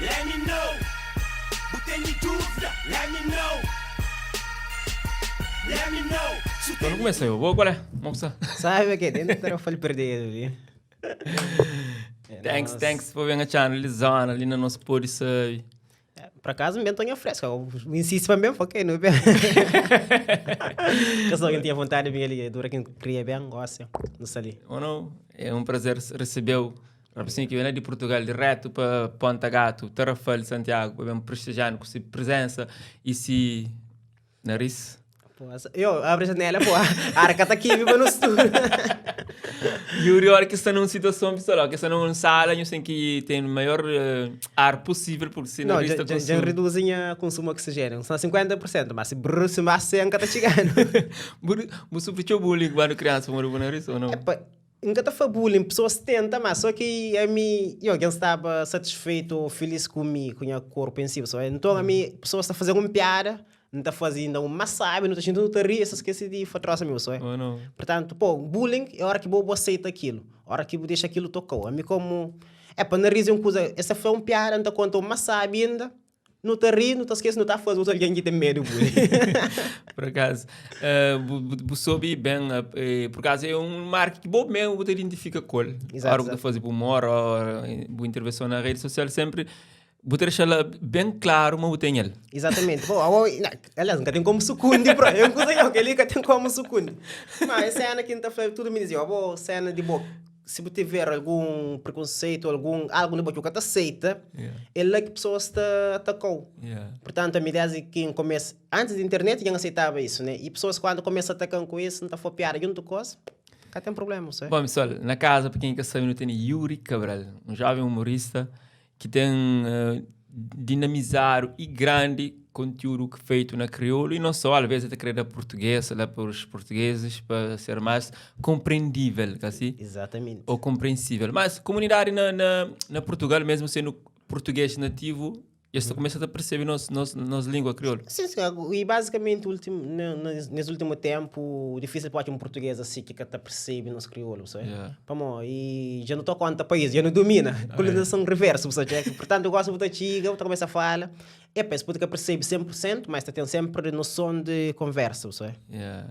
Let me know. Bu tene dúvida? Let me know. Let me know. Su Então, começa eu. Boa, qual é? Vamos começar. Sabe que dentro era falho perdido ali. É, Thanks, nós- thanks por vir a channel de zona ali na nosso pode sabe. É, Por acaso, me bentonha fresca. Eu insisto para bem, ok, não é bem. Que só quem tinha vontade de vir ali, dura quem queria bem, gosta, não sei ali. Ou não? É um prazer receber o rapazinho que vem lá de Portugal direto para Ponta Gato, Tarrafal, Santiago, para bem prestigiar com sua presença e se nariz. Pô, eu abro a janela, pô, a arca tá aqui, viva no estúdio. Yuri, hora que está numa situação, pessoal, que está numa sala, eu sei que tem o maior ar possível, porque se Não, nariz já, está já, já reduzem o consumo de oxigênio, são 50%, mas se brrr, se mais 100 que tá chegando. Você sofreu bullying quando criança, moro com nariz ou não? Epa, nunca tá foi bullying, pessoas tentam, mas só que a mim, eu alguém estava satisfeito ou feliz comigo, com o meu corpo em si, pessoal. Então a mim, pessoas está fazendo uma piada, não está fazendo uma sabe, não está sentindo, não está rir, só esquece de fatroça meu, só é. Ou não? Portanto, pô, bullying é a hora que você aceita aquilo, a hora que você deixa aquilo tocar. A mim como, é para nariz é uma coisa, essa foi uma piada, não está conta uma sabe ainda, não está rir, não está esquece, não está fazendo alguém que tem medo do bullying. Por acaso, bu soube bem, por acaso é um marco que bom mesmo você identifica com ele. Exato, A hora que exato. você faz humor, ou boa intervenção na rede social, sempre você deixa ela bem claro, mas você tem ele. Exatamente. Bom, não, aliás, nunca tem como sucundi, bro. Eu não cozinho, que ele nunca tem como sucundi. Mas cena que não tá falando, tudo me dizia, ó, boa, cena de boa. Se você tiver algum preconceito, algum, algo no que te aceita, é lá que pessoas te atacou. Portanto, a minha ideia é que começa, antes da internet, ninguém aceitava isso, né? E pessoas quando começam a atacar com isso, não tá for piada junto com isso, cá tem problema, sabe? Bom, pessoal, na casa, para quem quer saber, não tem Yuri Cabral, um jovem humorista que tem dinamizado e grande conteúdo que feito na crioulo e não só, às vezes até querer português, lá para os portugueses, para ser mais compreendível, assim? Exatamente. Ou compreensível. Mas comunidade na Portugal, mesmo sendo português nativo, eles começam a perceber nossa língua crioula. Sim, sim, e basicamente último, nesse último tempo, difícil pode um português assim que até percebe nosso crioulo, sabe? Pamo, e já não estou conta país, já não domina. Colonização reversa, sabe? Portanto, eu gosto de chiga, eu começo a falar. É, penso que percebe 100%, mas tem sempre noção de conversa, sabe?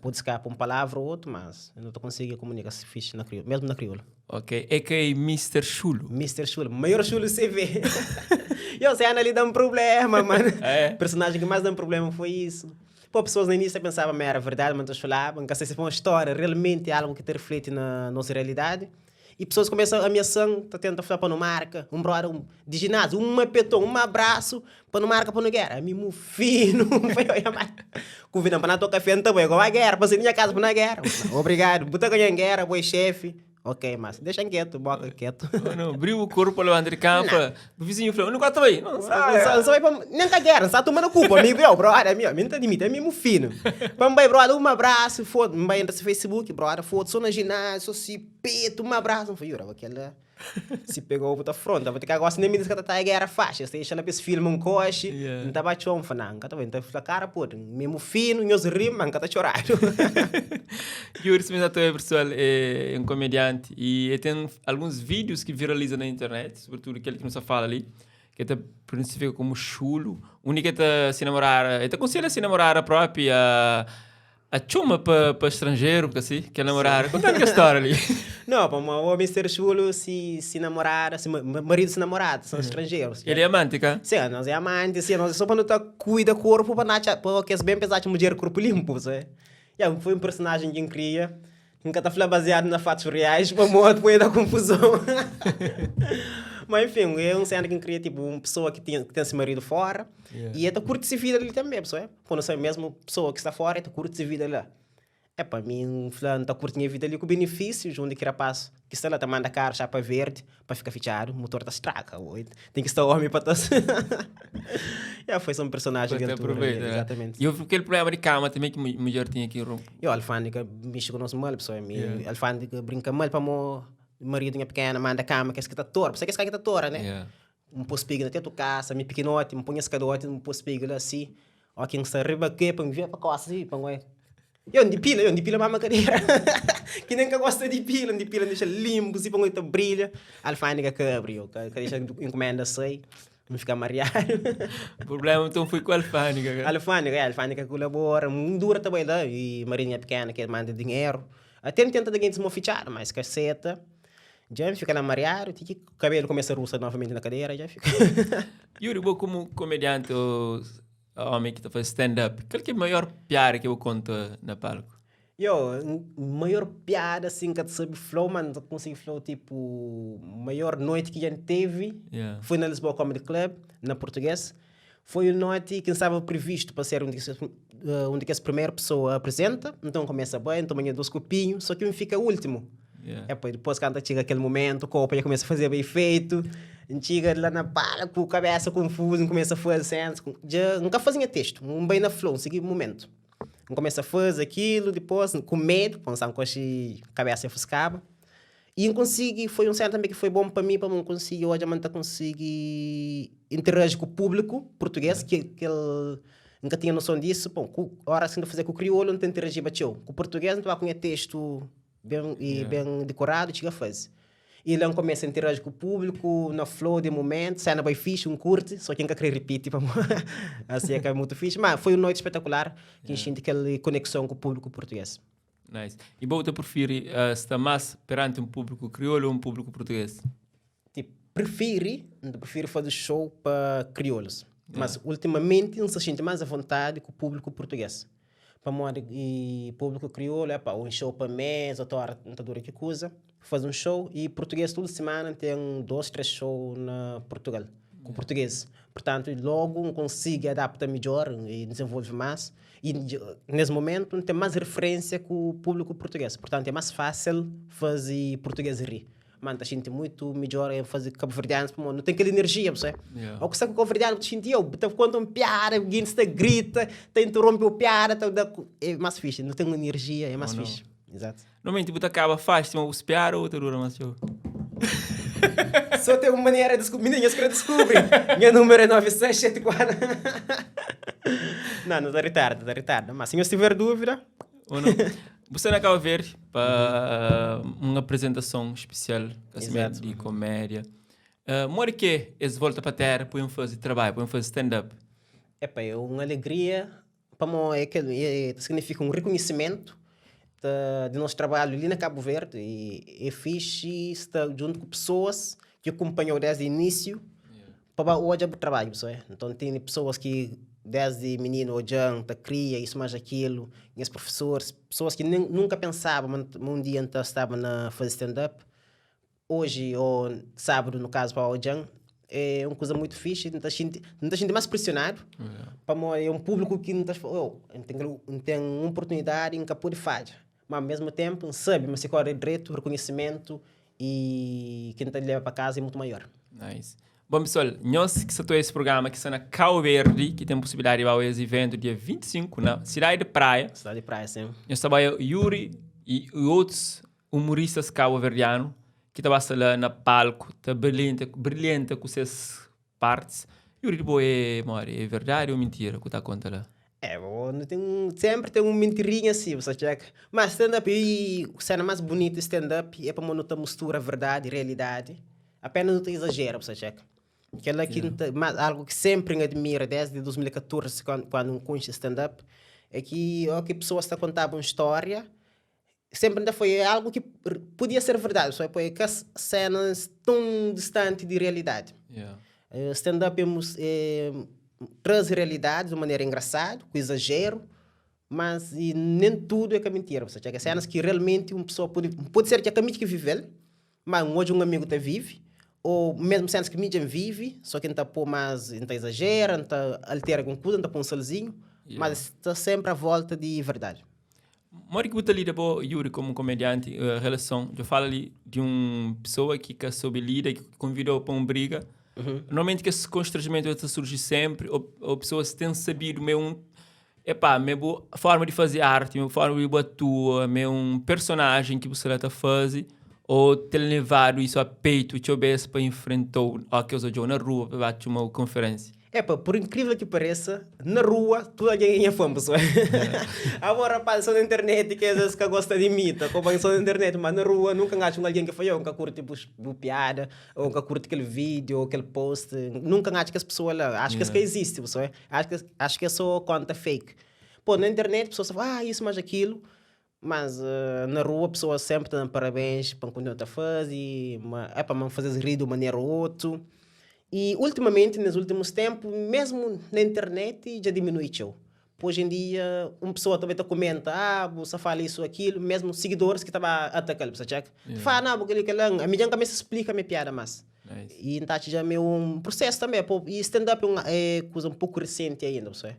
Pode escapar uma palavra ou outra, mas eu não consigo comunicar-se fixe na crioula, mesmo na crioula. Ok, é que é Mr. Chulo. Mr. Chulo, maior chulo CV. Eu sei, ali dá um problema, mano. É? O personagem que mais dá um problema foi isso. Pô, pessoas no início pensavam que era verdade, mas eu falava, nunca sei se foi uma história, realmente é algo que te reflete na nossa realidade. E pessoas começam a ameaçar, tá tentando falar para não marca, um brother, um, de ginásio, um apertou, um abraço, para não marca, para não guerra. Mimo fino, foi olha mais. Convidam para não tocar café, então, igual a guerra, para minha casa, para não guerra. Obrigado, bota ganhar em guerra, boi chefe. Ok, mas deixa quieto, bota quieto. Oh, não, abriu o corpo para levantar de campo, o vizinho falou, não gosta bem. Não, sabe. Não, sabe, nem com a guerra, só tomando culpa, amigo, eu, brother, amigo, não te admito, é mesmo fino. Vamos bem, brother, um abraço, foda, me entra no Facebook, brother, foda, sou na ginásio, sou se peto, um abraço. Não foi, jura, aquela se pegou puta fronta, vou ter que agora nem me diz que tá a guerra faixa, você deixa lá para esse filme um coche, não tá batendo um fanang, tá vendo, tá cara, pô, mesmo fino, nós rimos, mas tá chorando. Yuri Smizato é pessoal, é um comediante e ele tem alguns vídeos que viralizam na internet, sobretudo aquele que não se fala ali, que até pronuncia como chulo, o único que tá se namorar, ele aconselha a se namorar a própria a chuma para estrangeiro, porque assim, quer namorar. Conta a história ali. Não, para um homem ser chulo, se namorar, se marido se namorado, são estrangeiros. Ele é amante, cá? Sim, nós é amante, sim, nós é só para não tá cuida corpo, para não para que é bem pesado, mulher corpo limpo, sabe? Yeah, foi um personagem que eu queria, nunca tá falando baseado na fatos reais, para morrer depois da confusão. Mas enfim, é um cena que eu queria, tipo, uma pessoa que tem seu marido fora, e até curte se vida ali também, pessoa, é? Quando sou a mesma pessoa que está fora, até curte se vida lá. É para mim, fulano, tá curtindo a vida ali com benefícios, onde que rapaz, que está lá, tá manda carro, chapa verde, para ficar fechado, o motor tá estraga, oi. Tem que estar homem para tá. Yeah, foi só um personagem Pra de te altura, aproveitar, né? exatamente. E houve aquele problema de cama também que mulher tinha que romper. E a alfândega mexe com o nosso mal, pessoal. A alfândega brinca mal para o marido minha pequena, manda cama, que esse que tá torto. Você que esse que tá torto, né? Um pôs piga na tua casa, me pequenote, me põe esse cadote, um pôs piga lá assim. Ó, quem está riba aqui, para me ver para costa assim, para ngoi. Eu de pila, eu de pila mama cadeira. Que nem que gosta de pila, de pila deixa limpo, assim, para ngoi tá brilha. Alfândega que abriu, que deixa encomenda sai. N fika mariadu. Problema nton foi ku alfândega, ka? Alfândega, é, alfândega kulabora. N dura ta bai la i marinha pikena ki manda dinheru. Até N tenta da gentis mô fitxadu, ma es ka seta. Dja N fika la mariadu ti ki kabelu kumesa rusa novamenti na kadera, dja fika. Yuri, bo komu komedianti ô omi ki ta faze stand-up, kal ki é maior piada ki bo konta na palku? Yo, maior piada assim nka ta sabe fla-u, ma nta konsigi fla-u tipo maior noite ki dja N teve Yeah. foi na Lisboa Comedy Club, na português. Foi un noite ki N staba previsto pa ser un di kes un di kes primeru pesoa a apresenta, nton N kumesa bai, N toma nha dos kopinhu, so ki N fika últimu. Yeah. Epa, dipôs kantu txiga kel momentu, kopu dja kumesa fazeba efeitu, N txiga la na palku, kabesa konfuzu, N kumesa faze sénas, dja N ka faze nha testu, N bai na flow, N sigi momentu. N kumesa faze akilu, dipôs ku medu, pa N sa N konxe kabesa fuskaba. I N konsigi, foi un sena tanbe ki foi bon pa mi, pamodi N konsigi odja ma N ta konsigi interaji ku públiku purtugês, ki kel N ka tinha noson disu. Bon, ku óras ki N ta faze ku kriolu N ta interajiba txeu, ku purtugês N ta ba ku nha testu ben i ben dikoradu txiga faze. I la N kumesa interaji ku públiku na flow di momentu, sena bai fixi, N kurti, so ki N ka kre ripiti pamodi asi é ka mutu fixi. Ma foi un noiti spetakular ki N xinti kel konekson ku públiku purtugês. Nice. I bo ta prifiri sta más peranti un públiku kriolu ô un públiku purtugês? Ti prifiri, N ta prifiri faze show pa kriolus. Mas ultimamenti N sta xinti más avontadi ku públiku purtugês. Pamodi i públiku kriolu, epá, un show pa mês, otu óra N ta dura ki kuza. Faze un show i purtugês tudu simana N ten dôs, três show na Purtugal ku purtugês. Purtantu, lógu N konsigi adapta midjór i dizenvolve más. I nes momentu N ten más referénsia ku públiku purtugês. Purtantu, é más fásil faze purtugês ri. Ma N ta xinti muitu midjor em faze kabuverdianus pamodi nu ten kel enerjia, bu sabe? Ô ku sta ku kabuverdianu bu ta xinti eu, bu ta konta un piada, gentis ta grita, ta interonpe bu piada, ta da ku, é más fixi, nu ten un enerjia, é más fixi. Exato. Normalmenti bu ta kaba faxi sima bu spiada ô ta dura más txeu? Só ten un manera di diskubri, minina nhos kre diskubri? Nha númeru é 9674. Não, nu ta ritarda, ta ritarda, mas si nhos tiver dúvida. Ou não? Bu sta na Cabo Verde pa un apresentason especial kasamento di komédia. Modi ki es volta pa terra pa un faze trabadju, pa un faze stand-up? Epa, é un alegria pamo é kel é ta signifika un rekonhisimentu ta di nos trabalhu li na Cabo Verde e é fixi sta djuntu ku pesoas ki kunpanhau desdi inisiu Pa ba odja bu trabadju bu sabe. Nton tene pesoas ki desdi mininu odja-m ta kria isu mas akilu, nhas profesoris, pesoas ki nen nunka pensaba ma ma un dia N ta staba na faze stand up, oji ô sábadu nu kazu pa odja-m é un kuza mutu fixi, N ta xinti N ta xinti más presionadu pamodi é un públiku ki N ta fla oh N ten N ten un oportunidadi N ka pode fadja, má mesmu ténpu N sabe ma si kóre dretu rekonhisimentu i ki N ta leba pa kaza é mutu maior. Nice. Bom pessoal, nhos ki sta ta oia es programa ki sta na Cabo Verde, ki ten possibilidade di bai oia es evento dia 25 na Cidade de Praia. Cidade de Praia, sim. Nhos ta bai Yuri e outros humoristas cabo-verdiano ki ta ba sta la na palco ta brilhenta, brilhenta ku ses partes. Yuri di bo é modi? É verdade ou mentira ku ta conta la? É, bo nu ten, sempre ten un mentirinha asi, bu sa txeka. Ma stand up e sena mas bunitu di stand up é pamodi nu ta mustura verdadi, realidadi, apenas nu ta izajera, bu sa txeka. Kela ki N ta, ma algu ki sempri N admira desdi 2014 kandu N konxe stand up é ki o ki pesoas ta kontaba un stória, sempri N ta foi é algu ki podia ser verdadi, só é ka senas ton distanti di realidadi. Stand up é é traze realidadi di un manera engrasadu, ku izajeru, mas i nen tudu é ka mintira, bu sta txeka. Senas ki realmenti un pesoa pode, pode ser ki é ka mi ki vive-l, ma N odja un amigu ta vive, ô mesmu senas ki mi dja N vive, só ki N ta pô más, N ta izajera, N ta altera algun kuza, N ta pô un salzinhu, mas sta senpri a volta di verdadi. Modi ki bu ta lida bo, Yuri, komu komedianti, relason, djo fala li di un pesoa ki ka sobe lida, ki konvidau pa un briga. Normalmenti kes konstranjimentu ta surji senpri, ô pesoas ten sabidu ma é un, epá, ma é bu forma di faze arti, ma é bu forma di bu atua, ma é un personajen ki bu sta la ta faze, ô ten levadu isu a peitu txeu bes pa infrentou, ó kes odjau na rua pa ba txumau konferensia? Epa, por incrível que pareça, na rua, tudo alguém é nha fã, pessoal. Abo rapaz, só na internet que às vezes que gosta de mim, tá como só na internet, mas na rua nunca acho um alguém que fala, eu nunca curte bu piada, ou nunca curte aquele vídeo, ou aquele post, nunca acho que as pessoas lá, acho que isso que existe, pessoal. Acho que é só conta fake. Pô, na internet, pessoas falam, ah, isso, mais aquilo, mas na rua, pessoas sempre te dão parabéns para o que tu faz e é para fazer rir de uma maneira ou outra. E ultimamente, nos últimos tempos, mesmo na internet, já diminuiu. Hoje em dia, uma pessoa também te comenta, ah, você fala isso, aquilo, mesmo seguidores que estavam a atacar, você checa? Yeah. Fala, não, porque ele, a minha cabeça explica a minha piada, mas. Nice. E então já é meio um processo também, pô, e stand-up é coisa um pouco recente ainda, você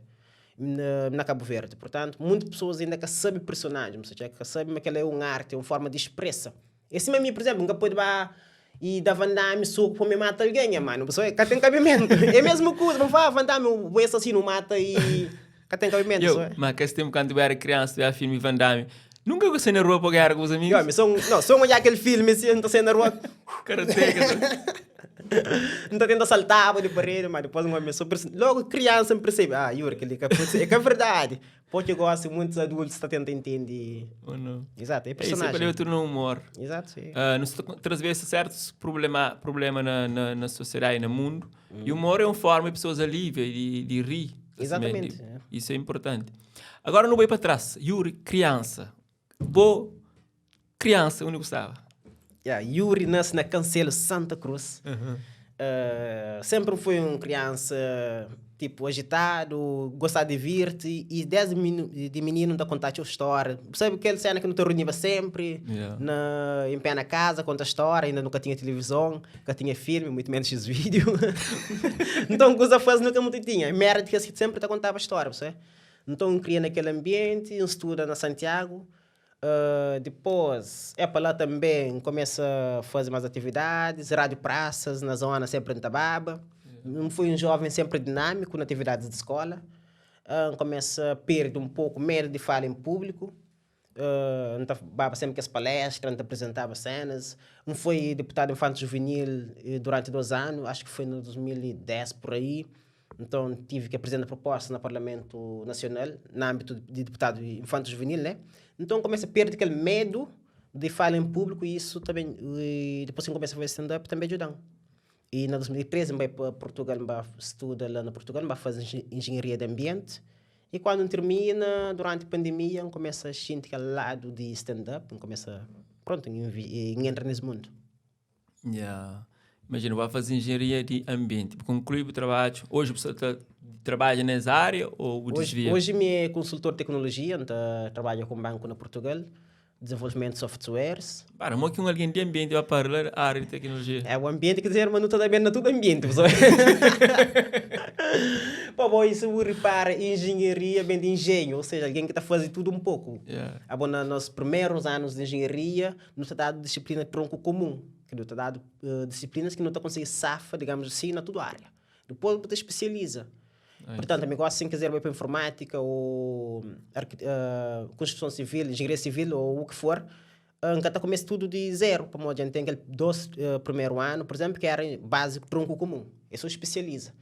na Cabo Verde. Portanto, muitas pessoas ainda que sabem personagem, você checa? Que sabem que ela é uma arte, é uma forma de expressa. Esse mesmo, por exemplo, nunca pode e da Van Damme soco para me matar alguém, mano. Pessoa, cá tem cabimento. É mesmo coisa, não fala Van Damme, o assassino mata e cá tem cabimento. Eu, mas que esse tempo quando eu era criança, eu era filme Van Damme. Nunca gostei na rua para guerra com os amigos. Eu, só, não, só olhar aquele filme assim, não tô saindo na rua. Karateka. Não tô tentando saltar de parede, mas depois um homem super. Logo criança me percebe, ah, Yuri, que é que é verdade. Porque eu gosto, muitos adultos estão tentando entender. Ou não? Exato, é É isso, personagem. é para no humor. Exato, sim. Nós traz certos problema na sociedade e no mundo. E o humor é uma forma de pessoas alívio de rir. Exatamente, é. Isso é importante. Agora não vou para trás. Yuri, criança. Boa criança, onde gostava? Yeah, Yuri nasce na Cancelo, Santa Cruz. Sempre foi uma criança tipo agitado, gostava de divertir e desde de menino tá contar a história. Sabe aquela cena que não te reunia sempre, em pé na casa, conta a história, ainda nunca tinha televisão, nunca tinha filme, muito menos vídeo. Então, coisa faz nunca muito tinha. Merda que sempre te contava a história, você. Então, cria naquele ambiente, estuda na Santiago. Depois, é para lá também, começa a fazer mais atividades, rádio praças, na zona sempre em Tababa. Não fui um jovem sempre dinâmico nas atividades de escola. Começa a perder um pouco medo de falar em público. Baba sempre que as palestras, apresentava cenas. Não foi deputado infanto juvenil durante 2 anos, acho que foi no 2010 por aí. Então tive que apresentar proposta no Parlamento Nacional, no âmbito de deputado infanto juvenil, né? Então começa a perder aquele medo de falar em público e isso também, e depois que começa a fazer stand-up também ajuda. E em 2013 vai para Portugal, vai estudar lá na Portugal, vai fazer engenharia de ambiente. E quando termina, durante a pandemia, começa a sentir aquele lado de stand-up, começa, pronto, entra nesse mundo. Yeah. Imagina, vai fazer engenharia de ambiente, conclui o trabalho. Hoje você trabalha nessa área ou Hoje, desvia? hoje me é consultor de tecnologia, então, trabalho com banco na Portugal, desenvolvimento de softwares. Para, mas que um alguém de ambiente vai para a área de tecnologia. É o ambiente, quer dizer, mas não está bem na todo ambiente, pessoal. Pô, bom, isso repara, engenharia vem de engenho, ou seja, alguém que está fazendo tudo um pouco. Ah, bom, nos nossos primeiros anos de engenharia, nos está dado disciplina de tronco comum, que nos está dado disciplinas que não está conseguindo safa, digamos assim, na toda área. Depois você especializa. Portanto, também gosto, sem quiser, vai para informática ou construção civil, engenharia civil ou o que for, nunca começa tudo de zero. Como a gente tem aquele 2 primeiro ano, por exemplo, que era básico, tronco comum. Isso especializa.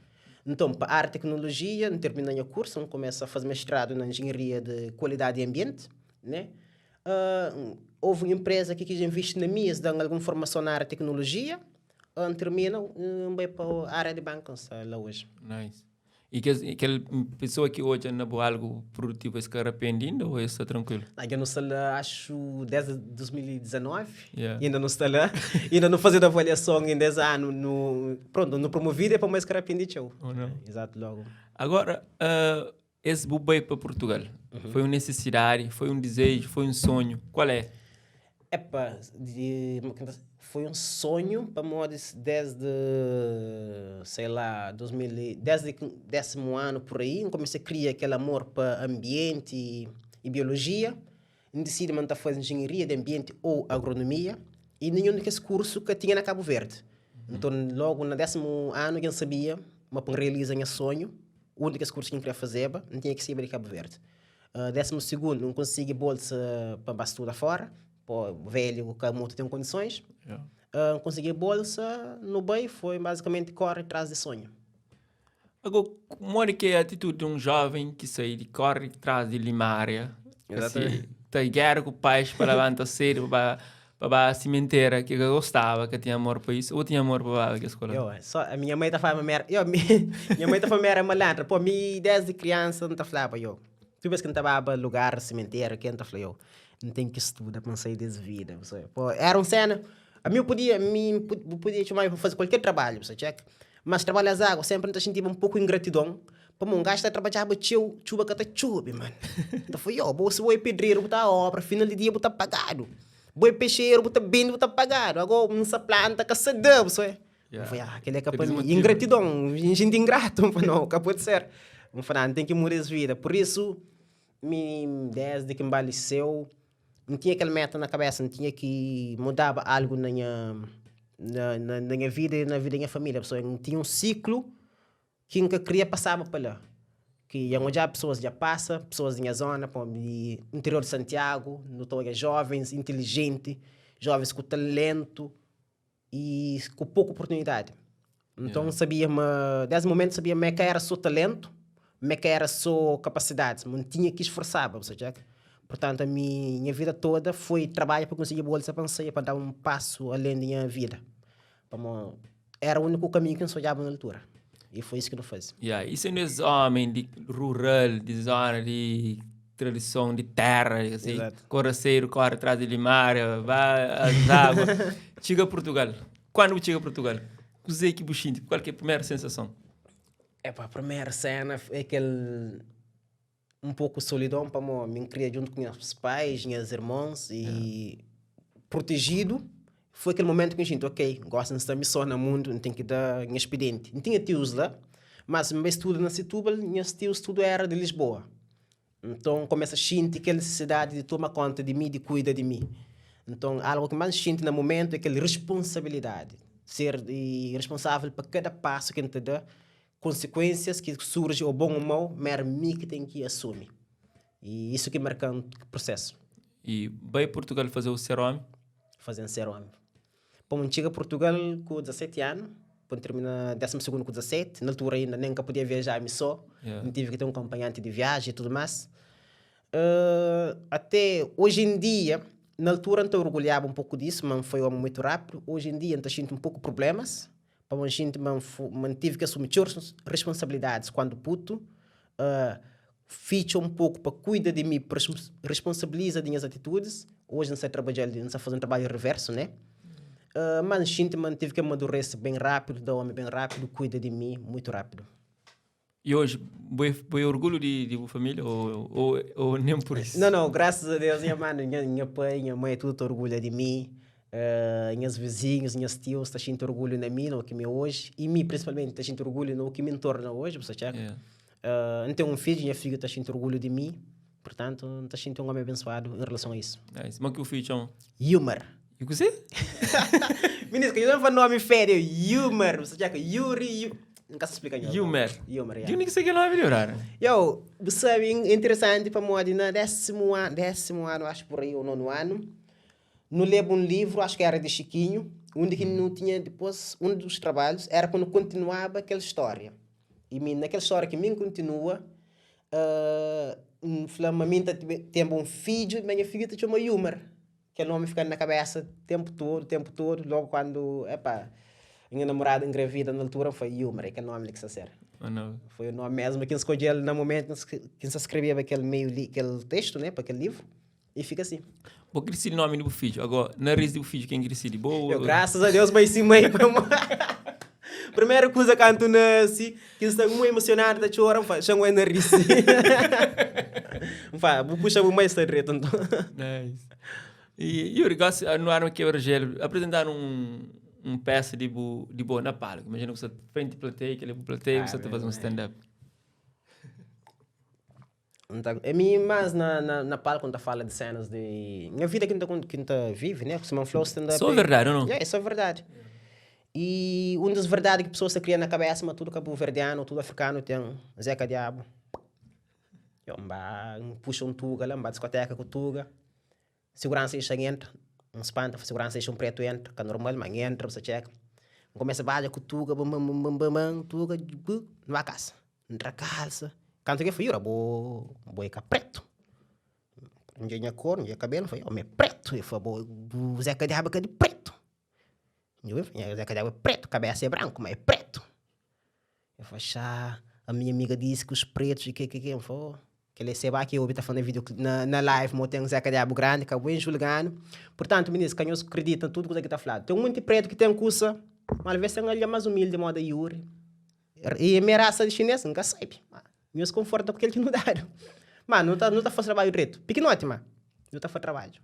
Então, para a área de tecnologia, não termina o curso, não começa a fazer mestrado na engenharia de qualidade e ambiente, né? Houve uma empresa que quis investir na minha, dando alguma formação na área de tecnologia, termina, vai para a área de banco, lá hoje. Nice. E aquela pessoa que hoje anda por algo produtivo, esse cara arrepende ainda ou está tranquilo? Ah, eu não estou lá, acho, desde 2019. Yeah. Ainda não estou lá. Ainda não fazendo avaliação em 10 anos. No, pronto, no promovido é para mais cara arrependido. Tchau. Ou não? Exato, logo. Agora, esse bubei para Portugal, foi uma necessidade, foi um desejo, foi um sonho? Qual é? Epa, foi um sonho para modos desde, sei lá, desde que 10º ano por aí, eu comecei a criar aquele amor para ambiente e biologia. Eu decidi mandar fazer engenharia de ambiente ou agronomia e nenhum desses cursos que tinha na Cabo Verde. Então, logo no 10º ano, eu sabia, mas para realizar meu sonho, o único curso que eu queria fazer, não tinha que ser de Cabo Verde. Décimo segundo, não consegui bolsa para estudar fora. Pô, velho, que muito tem condições. Consegui bolsa no BEI, foi basicamente corre atrás de sonho. Ago, modi ki é atitudi di un joven ki sai di kóre tras di limária, Exatamente. si, ta géra ku pais pa labanta sedu pa ba pa ba simentera ki ka gostaba, ka tinha amor pa isu, ou tinha amor pa baba kes kola? Yo, só, a minha mãe ta falaba mi era, yo, mi, minha mãe ta falaba mi era malandra. Pô, mi desdi kriansa N ta flaba, yo, tudu bes ki N ta baba lugar, simentera, ke, N ta fla, yo, N ten ki studa pa N sai des vida, bu sabe. Pô, era un sena, ami eu podia, mi bu podia txoma-m pa faze kualker trabalhu, bu sa txeka. Mas trabalha azágua senpri N ta xintiba un poku ingratidon pamodi un gaju ta trabadjaba txeu, txuba ka ta txobe, man. N ta fla, yo, bo si bo é pedreru bu ta obra, final di dia bu ta pagadu. Bo é pexeru bu ta bende bu ta pagadu. Ago N sa planta ka sa da, bu sabe? N fla, ah, kel-li é ka pa mi. Ingratidon, N xinti ingratu, N fla, nau, ka pode ser. N fla, N ten ki muda es vida. Pur isu, mi desdi ki N ba liseu, N tinha kel meta na kabesa, N tinha ki mudaba algu na nha na na na nha vida i na vida di nha família. Pasobra N tinha un siklu ki N ka kria pasaba pa la. Ki dja N odjaba pesoas dja pasa, pesoas di nha zona, di interior di Santiagu, nu ta odja jovens intilijenti, jovens ku talentu i ku poku oportunidadi. Nton, N sabia ma, des momentu N sabia ma ka éra sô talentu, ma ka éra sô kapasidadis, ma N tinha ki sforsaba, bu sa txeka? Purtantu, ami, nha vida toda foi trabadja pa konsigi bolsa pa N saia, pa N da un pasu alén di nha vida. Pamodi éra úniku kaminhu ki N sa odjaba na altura. I foi isu ki nu faze. Ya, i sendu es ómi di rural, di zona di tradison, di terra, asi, Exato. koraseru, kóre tras di limária, ba azágua, txiga Purtugal. Kandu bu txiga Purtugal, kuzê ki bu xinti? Kual ki é primeru sensason? Epá, primeru sena é kel un poku solidon pamo mi N kria djuntu ku nhas pais, nhas irmons i protejidu. Foi kel momentu ki N xinti, ok, gosi N sta mi so na mundu, N ten ki da nha spidenti. N tinha tius la, mas N bai studa na Setúbal, nhas tius tudu éra di Lisboa. Nton, N kumesa xinti kel nisisidadi di toma konta di mi, di kuida di mi. Nton, algu ki más N xinti na momentu é kel responsabilidadi, ser responsável pa kada pasu ki N ta da, konsikuensias ki surji ô bon ô mau, ma éra mi ki ten ki asumi. I isu ki marka-m prosesu. I bai Purtugal faze-u ser ómi? Faze-m ser ómi. Pamodi N txiga Purtugal ku 17 anu, pa N tirmina désimu sugundu ku 17, na altura inda nen N ka podia viajá mi sô, N tive ki ten un konpanhanti di viaji i tudu más. Até oji en dia, na altura N ta orgulhaba un poku disu, ma N foi ómi mutu rápidu. Oji en dia N ta xinti un poku prublémas, Pamodi N xinti ma N tive ki asumi txeu responsabilidadis kuandu putu, fitxa un poku pa kuida di mi, pa responsabiliza di nhas atitudis. Oji N sta trabadja-l, N sta faze un trabadju reversu, ne? Ma N xinti ma N tive ki amadurese ben rápidu, da omi ben rápidu, kuida di mi mutu rápidu. I oji, bo é, bo é orgulhu di, di bu família ou, ou, ou nem por isso? Não, não, graças a Deus, nha mano, nha, nha pai, nha mãe, tudo ta orgulha di mi. Nhas vizinhos, nhas tios ta xinti orgulhu na mi, na o ki mi é oji. I mi, principalmente, ta xinti orgulhu na o ki mi ntorna oji, bu sta txeka? Yeah. N ten un fidju, nha fidju ta xinti orgulhu di mi. Portantu, N ta xinti un omi abensuadu en relason a isu. Nice. Mo ki bu fidju txoma? Yumar. I kuzê? Minis, ka nhos ben fla nomi fedi, Yumar. Bu sta txeka? Yuri, Yu... N ka sa splika nhos. Yumar. Yumar, ya. Di undi ki sai kel nomi li, brother? Yo, bu sabe, é interesanti pamodi na désimu anu, désimu anu, acho por aí, ou nonu anu, nu leba un livru, acho ki era di Chiquinho, undi ki nu tinha dipôs, un dos trabalhus era pa nu kontinuaba kel stória. I mi, na kel stória ki mi N kontinua, N fla ma mi N ta tenba un fidju, ma nha fidju ta txoma Yumar. Kel nomi fika-m na kabésa ténpu tudu, ténpu tudu. Lógu kandu, epa, nha namorada engravida na altura, N fla, Yumar, é kel nomi li ki sta ser. Foi o nomi mésmu ki N skodje-l na momentu ki N sta skrebeba kel meiu li, kel testu, né, pa kel livru, i fika si. Bo ki disidi nomi di bu fidju. Agó, nariz di bu fidju, ken ki disidi? Bo ô. Eu, grasas a Deus, bai si mai pa mo. Primeru kuza kantu N nasi, ki N sta mu emosionadu ta txora, N fla, xa N oi nariz. N fla, bu puxa bu mai sta dretu nton. Nice. I Yuri, gosi nu arma kebra jelu, apresenta-nu un un pesa di bu di bo na palku. Imajina ku sta frenti plateia, kel-li bu plateia, bu sta ta faze un stand-up. Nta, é mi más na, na, na palco nta fala de cenas de nha vida ki nta ki nta vive, né? Sima N fla-u stand-up Só verdade ou não? Yeah, é só verdade. E un das verdade ki pessoas ta kria na cabeça ma tudo kabuverdianu, tudo afrikanu ten Zeca Diabo. Yo, N ba, N puxa un tuga la, N ba diskoteka ku tuga. Seguransa dexa-m entra, N spanta, seguransa dexa un pretu entra, ka normal, ma N entra, bu sa txeka. N kumesa badja ku tuga, bam bam bam bam bam, tuga, bu, N ba kasa. N tra kalsa. Kantu ke fla, Yura, bo, bo é ka pretu. N dja nha kor, N dja kabelu, N fla, Omi é pretu. El fla, bo, bu Zé ka diabu é ka di pretu. N djobe, N fla, nha Zé ka diabu é pretu, kabesa é branku, ma é pretu. El fla, Xaa, a minha amiga disse que os pretos e ke ke ke. N fla, oh, kel é seba ki obi ta fla na video, na, na live ma ten Zé ka diabu grandi, ka bu ben julganu. Purtantu, minis, ka nhos kridita na tudu kuza ki ta fladu. Ten munti pretu ki ten kusa, ma alvês ten algen más umildi moda Yuri. E mi é rasa di xinês? N ka sabe. Ma nhos konforta ku kel ki nu dadu. Ma nu ta, nu ta fase trabadju dretu. Pikinoti, ma nu ta fase trabadju.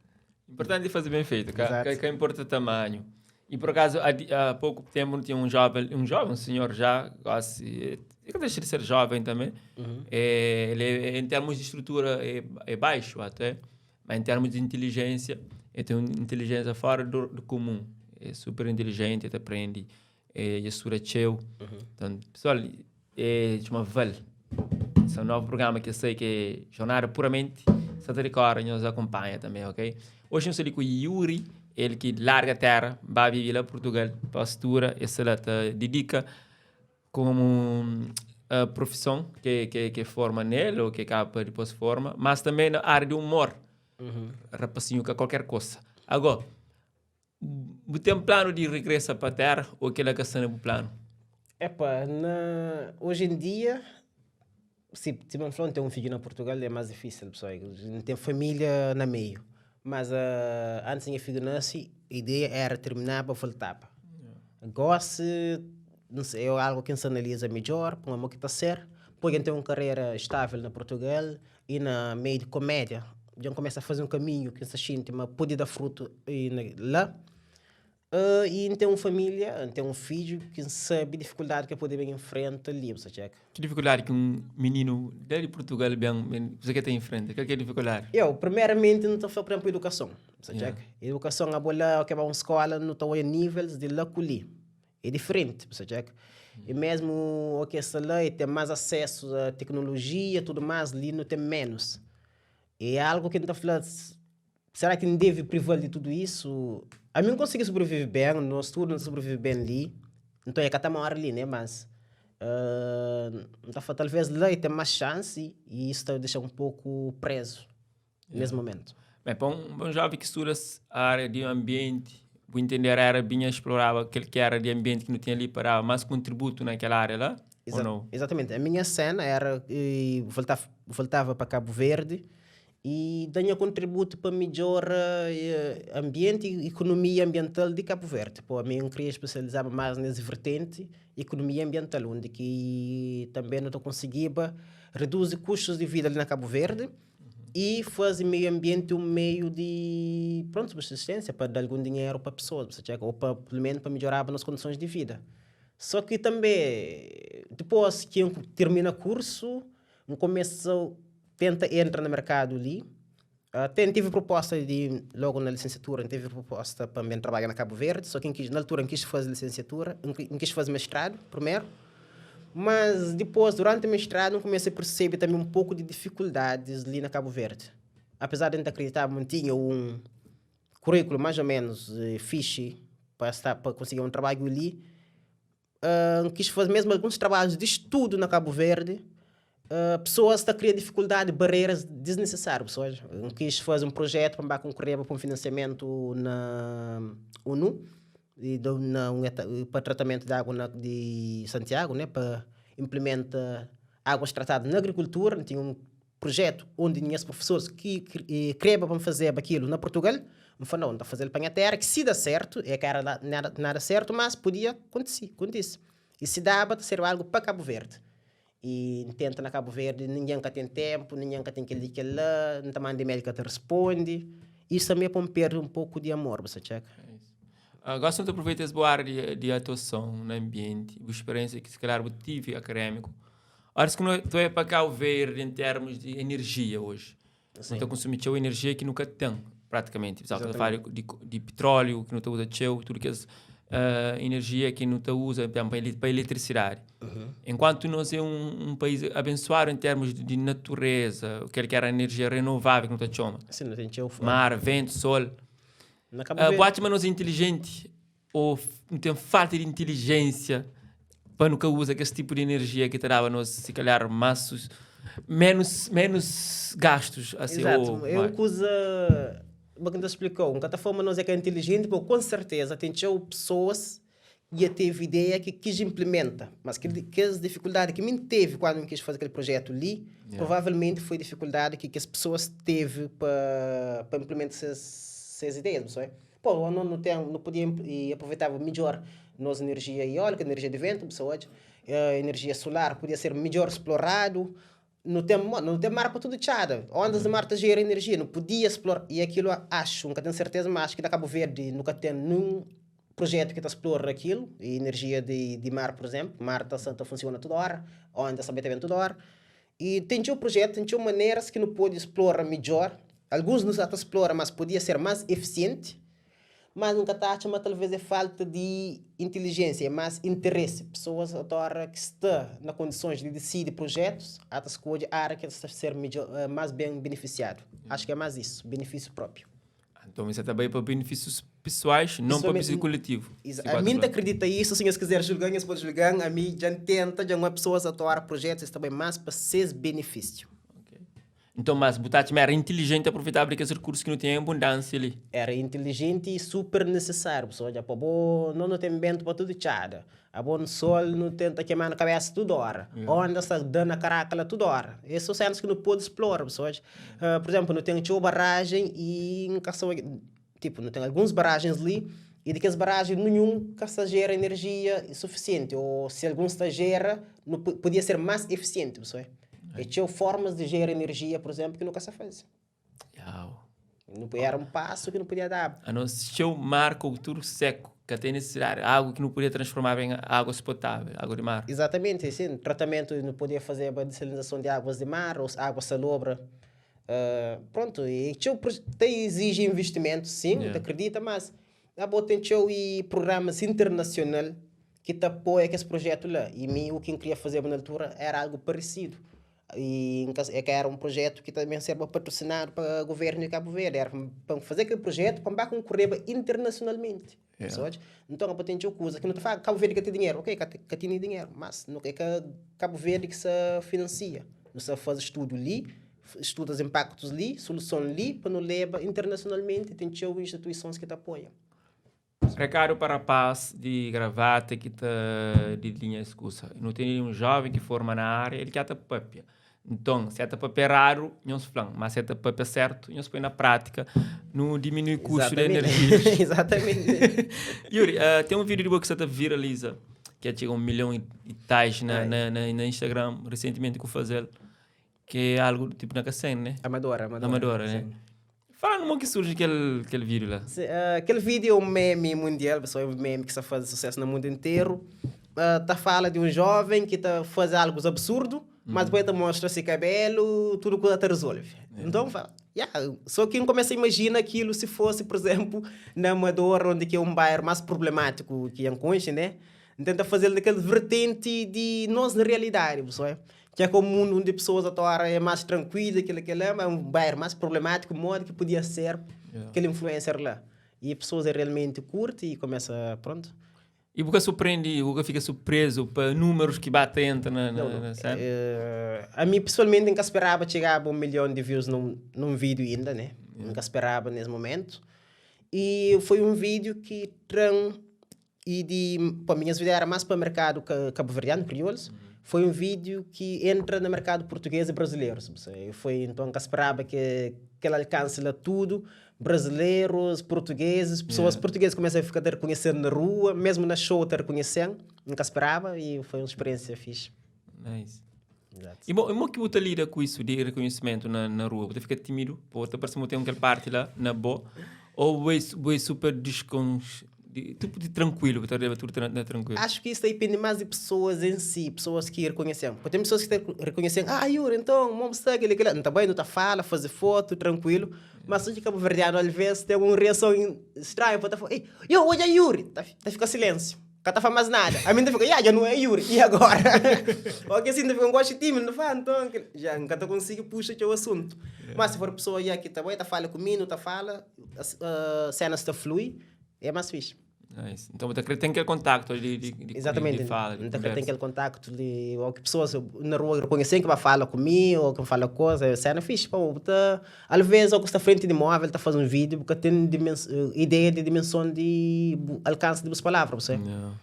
Importanti é faze ben feito, ka, ka, ka importa tamanho. E por acaso, há, há pouco tempo tinha um jovem, um jovem, um senhor já, quase, ele não deixa de ser jovem também. Uhum. É, ele é, em termos de estrutura é, é baixo até, mas em termos de inteligência, ele tem uma inteligência fora do, do comum. É super inteligente, ele aprende É, dja studa txeu. Então, pessoal, é, txoma Val. Esse é um novo programa que eu sei que é jornada puramente Santa de Cora, nos acompanha também, ok? Hoje eu estou ali com o Yuri, ele que larga a terra, vai viver lá Portugal, pastura, esse lá te dedica como a profissão que, que, que forma nele, ou que acaba depois forma, mas também na área de humor. Rapacinho, que qualquer coisa. Agora, Bu ten planu di regresa pa tera o kela ka sta na bu planu? Epa, na oji en dia, si sima N fla, N ten un fidju na Purtugal, é más difísil pessoal, N ten família na meiu. Mas antis di nha fidju nase, ideia éra terminaba, voltaba. Gósi, N sei, é algu ki N sta analiza midjór, pa N odja ki ta ser. Poi N ten un karera estável na Purtugal i na meiu di komédia, dja N kumesa faze un kaminhu ki N sta xinti ma pode da frutu la. I N ten un família, N ten un fidju ki N sabe difikuldadi ki el pode ben infrenta li, bu sta txeka. Ki difikuldadi ki un mininu la di Purtugal ben, kuza ki el ta infrenta? Kal ki é difikuldadi? Eu, primeramenti N ta fla, pur izenplu, idukason, bu sta txeka. Idukason, abo la, ke ba un skola, nu ta odja nivels di la ku li. É diferenti, bu sta txeka? E mesmu o ke sta la e ten más asesu a teknolojia tudu más, li nu ten menus. E algu ki N ta fla, sera ki N deve priva-l di tudu isu? Ami N konsigi sobrevive ben, nos tudu nu ta sobrevive ben li, nton e ka ta mora li ne, mas N ta fla talves la e ten más xansi i isu ta dexa-m un poku prezu. nes momentu. Bem, pa un, pa un jovem ki studa área di ambienti, bu entender era binha exploraba kel ki era di ambienti ki nu tinha li pa daba más kontributu na kel área la, ou nau? Exatamente. A minha cena era voltava, voltava pa Cabo Verde e da nha kontributu pa midjora ambienti e ekonomia ambiental di Cabo Verde. Po, ami N kria espesializaba más nes vertenti ekonomia ambiental, undi ki tanbe nu ta konsigiba reduzi kustus di vida li na Cabo Verde. E faze meiu anbienti un meiu di, prontu, subsistênsia pa da algun dinheru pa pesoas, bu sta txeka, ô pa pelu menu pa midjoraba nos kondisons di vida. Só ki tanbe, dipôs ki N tirmina kursu, N kumesa tenta entra na merkadu li. Até N tive proposta di, logu na lisensiatura, N tive proposta pa N ben trabadja na Kabu Verdi, só ki N kis, na altura N kis faze lisensiatura, N kis faze mestradu primeru. Mas dipôs, durante mestradu, N kumesa persebe tanbe un poku di difikuldadis li na Kabu Verdi. Apezar di N ta akriditaba ma N tinha un kuríkulu más ô ménus fixi pa sta, pa konsigi un trabadju li, N kis faze mesmu alguns trabadjus di studu na Kabu Verdi, pesoas ta kria difikuldadi, bareras disnisisáriu. Pesoas, N kis faze un projetu pa N ba konkoreba pa un finansiamentu na ONU, E da na un eta pa tratamentu di agu na di Santiagu né pa implementa aguas tratadu na agrikultura. N tinha un projetu undi nhas profesoris ki kreba pa N fazeba kilu na Portugal. N fla nau, N ta fazel pa nha tera ki si da sertu, e ka era nada nada sertu, mas podia kontisi kontisi. I si daba ta serba algu pa Kabu Verdi. I N tenta na Kabu Verdi, ningen ka ten tenpu, ningen ka ten kel li kel la, N ta manda email ka ta responde. Isu tanbe pô-m perde un poku di amor, bu sa txeka. Gosi nu ta aproveita es bu ária di, di atuason na anbienti, bu speriensia ki si kalhar bu tive akadémiku. Óras ki nu ta oi pa Kabu Verdi en termus di enerjia oji, nu ta konsumi txeu enerjia ki nu ka ten pratikamenti. Pessoal ta fala di, di pitróliu ki nu ta uza txeu, tudu kes enerjia ki nu ta uza pa eletrisidadi. Enkuantu nos é un país abensuadu en termus di natureza, kel ki era enerjia renovável ki nu ta txoma. Sim, nu ten txeu. Mar, ventu, sol. Na Kabu Verdi. Bu atxa ma nos é inteligenti? Ou nu ten falta di inteligência pa nu ka uza kes tipu di energia ki ta daba nos si calhar más menos menos gastos assim Exato, ou é un kuza ba ki N ta splikau, N ka ta fla ma nos é ka inteligenti, pabia kon serteza ten txeu pesoas ki dja tevi ideia ki kis inplimenta, mas kel kes difikuldadi ki mi N tevi kandu N kis faze kel projetu li, provavelmenti foi difikuldadi ki kes pesoas tevi pa pa inplimenta ses ses ideias, bu sabe? Pô, no nu ten, nu podia e aproveitaba midjor nos enerjia eólica, enerjia di ventu, bu sa odja, enerjia solar podia ser midjor sploradu, nu ten, nu ten mar pa tudu txada, ondas di mar ta jera enerjia, nu podia splora, e akilu axu, N ka ten serteza, ma axu ki na Kabu Verdi nu ka ten nun projetu ki ta splora akilu, enerjia di mar, pur izemplu, mar ta ta funsiona tudu ora, ondas tanbe ta ben tudu ora, e ten txeu projetu, ten txeu maneras ki nu podi splora midjor. Alguns nu sa ta splora mas podia ser mas efisienti, mas N ka ta atxa ma talvez é falta di intelijensia, é mas interesi. Pesoas otora ki sta na kondisons di disidi projetus ata skodje ária ki el ta ser midjor, mas ben benefisiadu. Acho ki é mas isu, benefisiu própiu. Anton es ta bai pa benefisius pesoais, non pa benefisiu koletivu. Ami N ta kridita isu, si nhos kizer julga-m, nhos pode julga-m. Ami dja N tenta, dja N oi pesoas otora projetus es ta bai mas pa ses benefisiu. Nton, mas bu ta atxa ma éra intilijenti aprofitaba di kes rikursu ki nu ten en abundansia li? Éra intilijenti i super nisisáriu. Bu odja pa bo, nos nu ten bentu pa tudu txada. Abo nu sol nu ten ta kema-nu kabesa tudu óra. Onda sta da na karaka la tudu óra. Es so sénas ki nu pode splora, bu odja. Pur izénplu, nu ten txeu barajen i N ka sta Tipu, nu ten alguns barajens li i di kes barajen ninhun ka sta jera enerjia sufisienti ô si alguns sta jera nu podia ser más efisienti, bu sabe? É txeu formas di jera enerjia, pur izénplu, ki nu ka sta faze. Nu éra un pasu ki nu podia daba. Anos txeu mar ku tudu seku, ka ten nisisidadi, agu ki nu podia transformaba en aguas potável, agu di mar. Izatamenti, sin, tratamentu nu podia fazeba disalinizason di aguas di mar ô agua salobra. Prontu, e txeu ta iziji investimentu, sin, N ta kridita, mas abo ten txeu i programas internasional ki ta apoia kes projetu la. I mi u ki N kria fazeba na altura era algu paresidu. I N ka e ka era un projetu ki ta ben serba patrosinadu pa guvernu di Kabu Verdi, era pa N faze kel projetu pa N ba konkureba internasionalmenti. Nton abo ten txeu kuza ki nu ta fla, Kabu Verdi ka ten dinheru. Ok, ka tene dinheru, mas e ka Kabu Verdi ki sa finansia. Nu sta faze studu li, studa es inpaktus li, soluson li pa nu leba internasionalmenti, ten txeu instituisons ki ta apoia. Rekadu pa rapaz di gravata ki ta di linha es kusa. Nu tene un joven ki forma na aria, el ki ata papia. Nton, si ata papia eradu, nhos flan, ma si ata papia sertu, nhos poi na pratika, nu diminui kustu di energia. Exatamente. Yuri, ten un video di bo ki sta ta viraliza, ki txiga 1 milhon i tais na, na, na, na Instagram, resentimenti ku fazel, ki é algu tipo na Cacém, né? Amadora, Amadora. Amadora, né? Fala-nu mo ki surgi kel, kel vídeo la. Se, kel vídeo é un meme mundial, pessoal, é un meme ki sta faze sucesso na mundu interu. Ta fala di un joven ki ta faze algus absurdu, mas depois el ta mostra se kabelu, tudu kuza ta resolve. Nton, fala, ya, so ki N kumesa imajina akilu si fosi, pur izénplu, na Amadora, undi ki é un bairu más prublemátiku ki N konxe, né? N tenta faze-l na kel vertenti di nos realidadi, bu sabe? Ki é ka un mundu undi pesoas ata ora é más trankuilu, kila kila, ma é un bairu más prublemátiku, modi ki podia ser kel influencer la? I pesoas é realmenti kurti i kumesa, prontu. I bu ka surprendi, bu ka fika surprezu pa númerus ki ba ta entra na na sena? Ami pesoalmenti N ka speraba txigaba un milhon di views nun vídiu inda, né? N ka speraba nes momentu. I foi un vídiu ki tra-m i di pa minhas vídiu era más pa merkadu kabuverdianu, kriolus, foi un vídiu ki entra na merkadu português e brasilerus, foi nton ka speraba ke kel alkansi la tudu, brasilerus, portugueses, pesoas portugueses kumesa fika ta rekonhesen na rua, mesmu na show ta rekonhesen, N ka speraba i foi un speriensia fixi. Nice. I bo, i mo ki bu ta lida ku isu di rekonhesimentu na, na rua? Bu ta fika timidu? Bo ta parse ma bu ten kel parti la na bo? Ou bu é, bu é super descons, di, tipo di trankuilu, bu ta leba tudu na trankuilu? Acho ki isso ta depende mais di pessoas em si, pessoas ki rekonhesen. Porque tem pessoas ki ta rekonhesen, ah Yuri, então, mo bu sta, keli, kela. Nu ta bai, nu ta fala, faze foto, trankuilu. Mas só ki kabuverdianu alvês ten un reason stranhu, pa ta fla, ei, yo, odja Yuri! Ta, ta fika silensiu. Ka ta fla más nada. Ami N ta fika, ya, dja nu é Yuri, i agora? Oki asin, N ta fika, N gosta di tímidu, N ta fla, nton, dja N ka ta konsigi puxa txeu asuntu. Má si for pesoa ya ki ta bai, ta fala ku mi, nu ta fala, sénas ta flui, é más fixi. Nice. Então, bu ta kre ten kel kontaktu ali di, di, Exatamente. di fala, di N ta kre ten konversa. kel kontaktu di ou ki pessoas na rua rekonhesen ki ba fala ku mi ou ki fala koza, é sena fixe, pô, bu ta alvês ou ki sta frenti di móvel ta faze un vídeo bu ka ten dimens ideia di dimenson di bu alkansi di bus palavra, bu sabe? Yeah.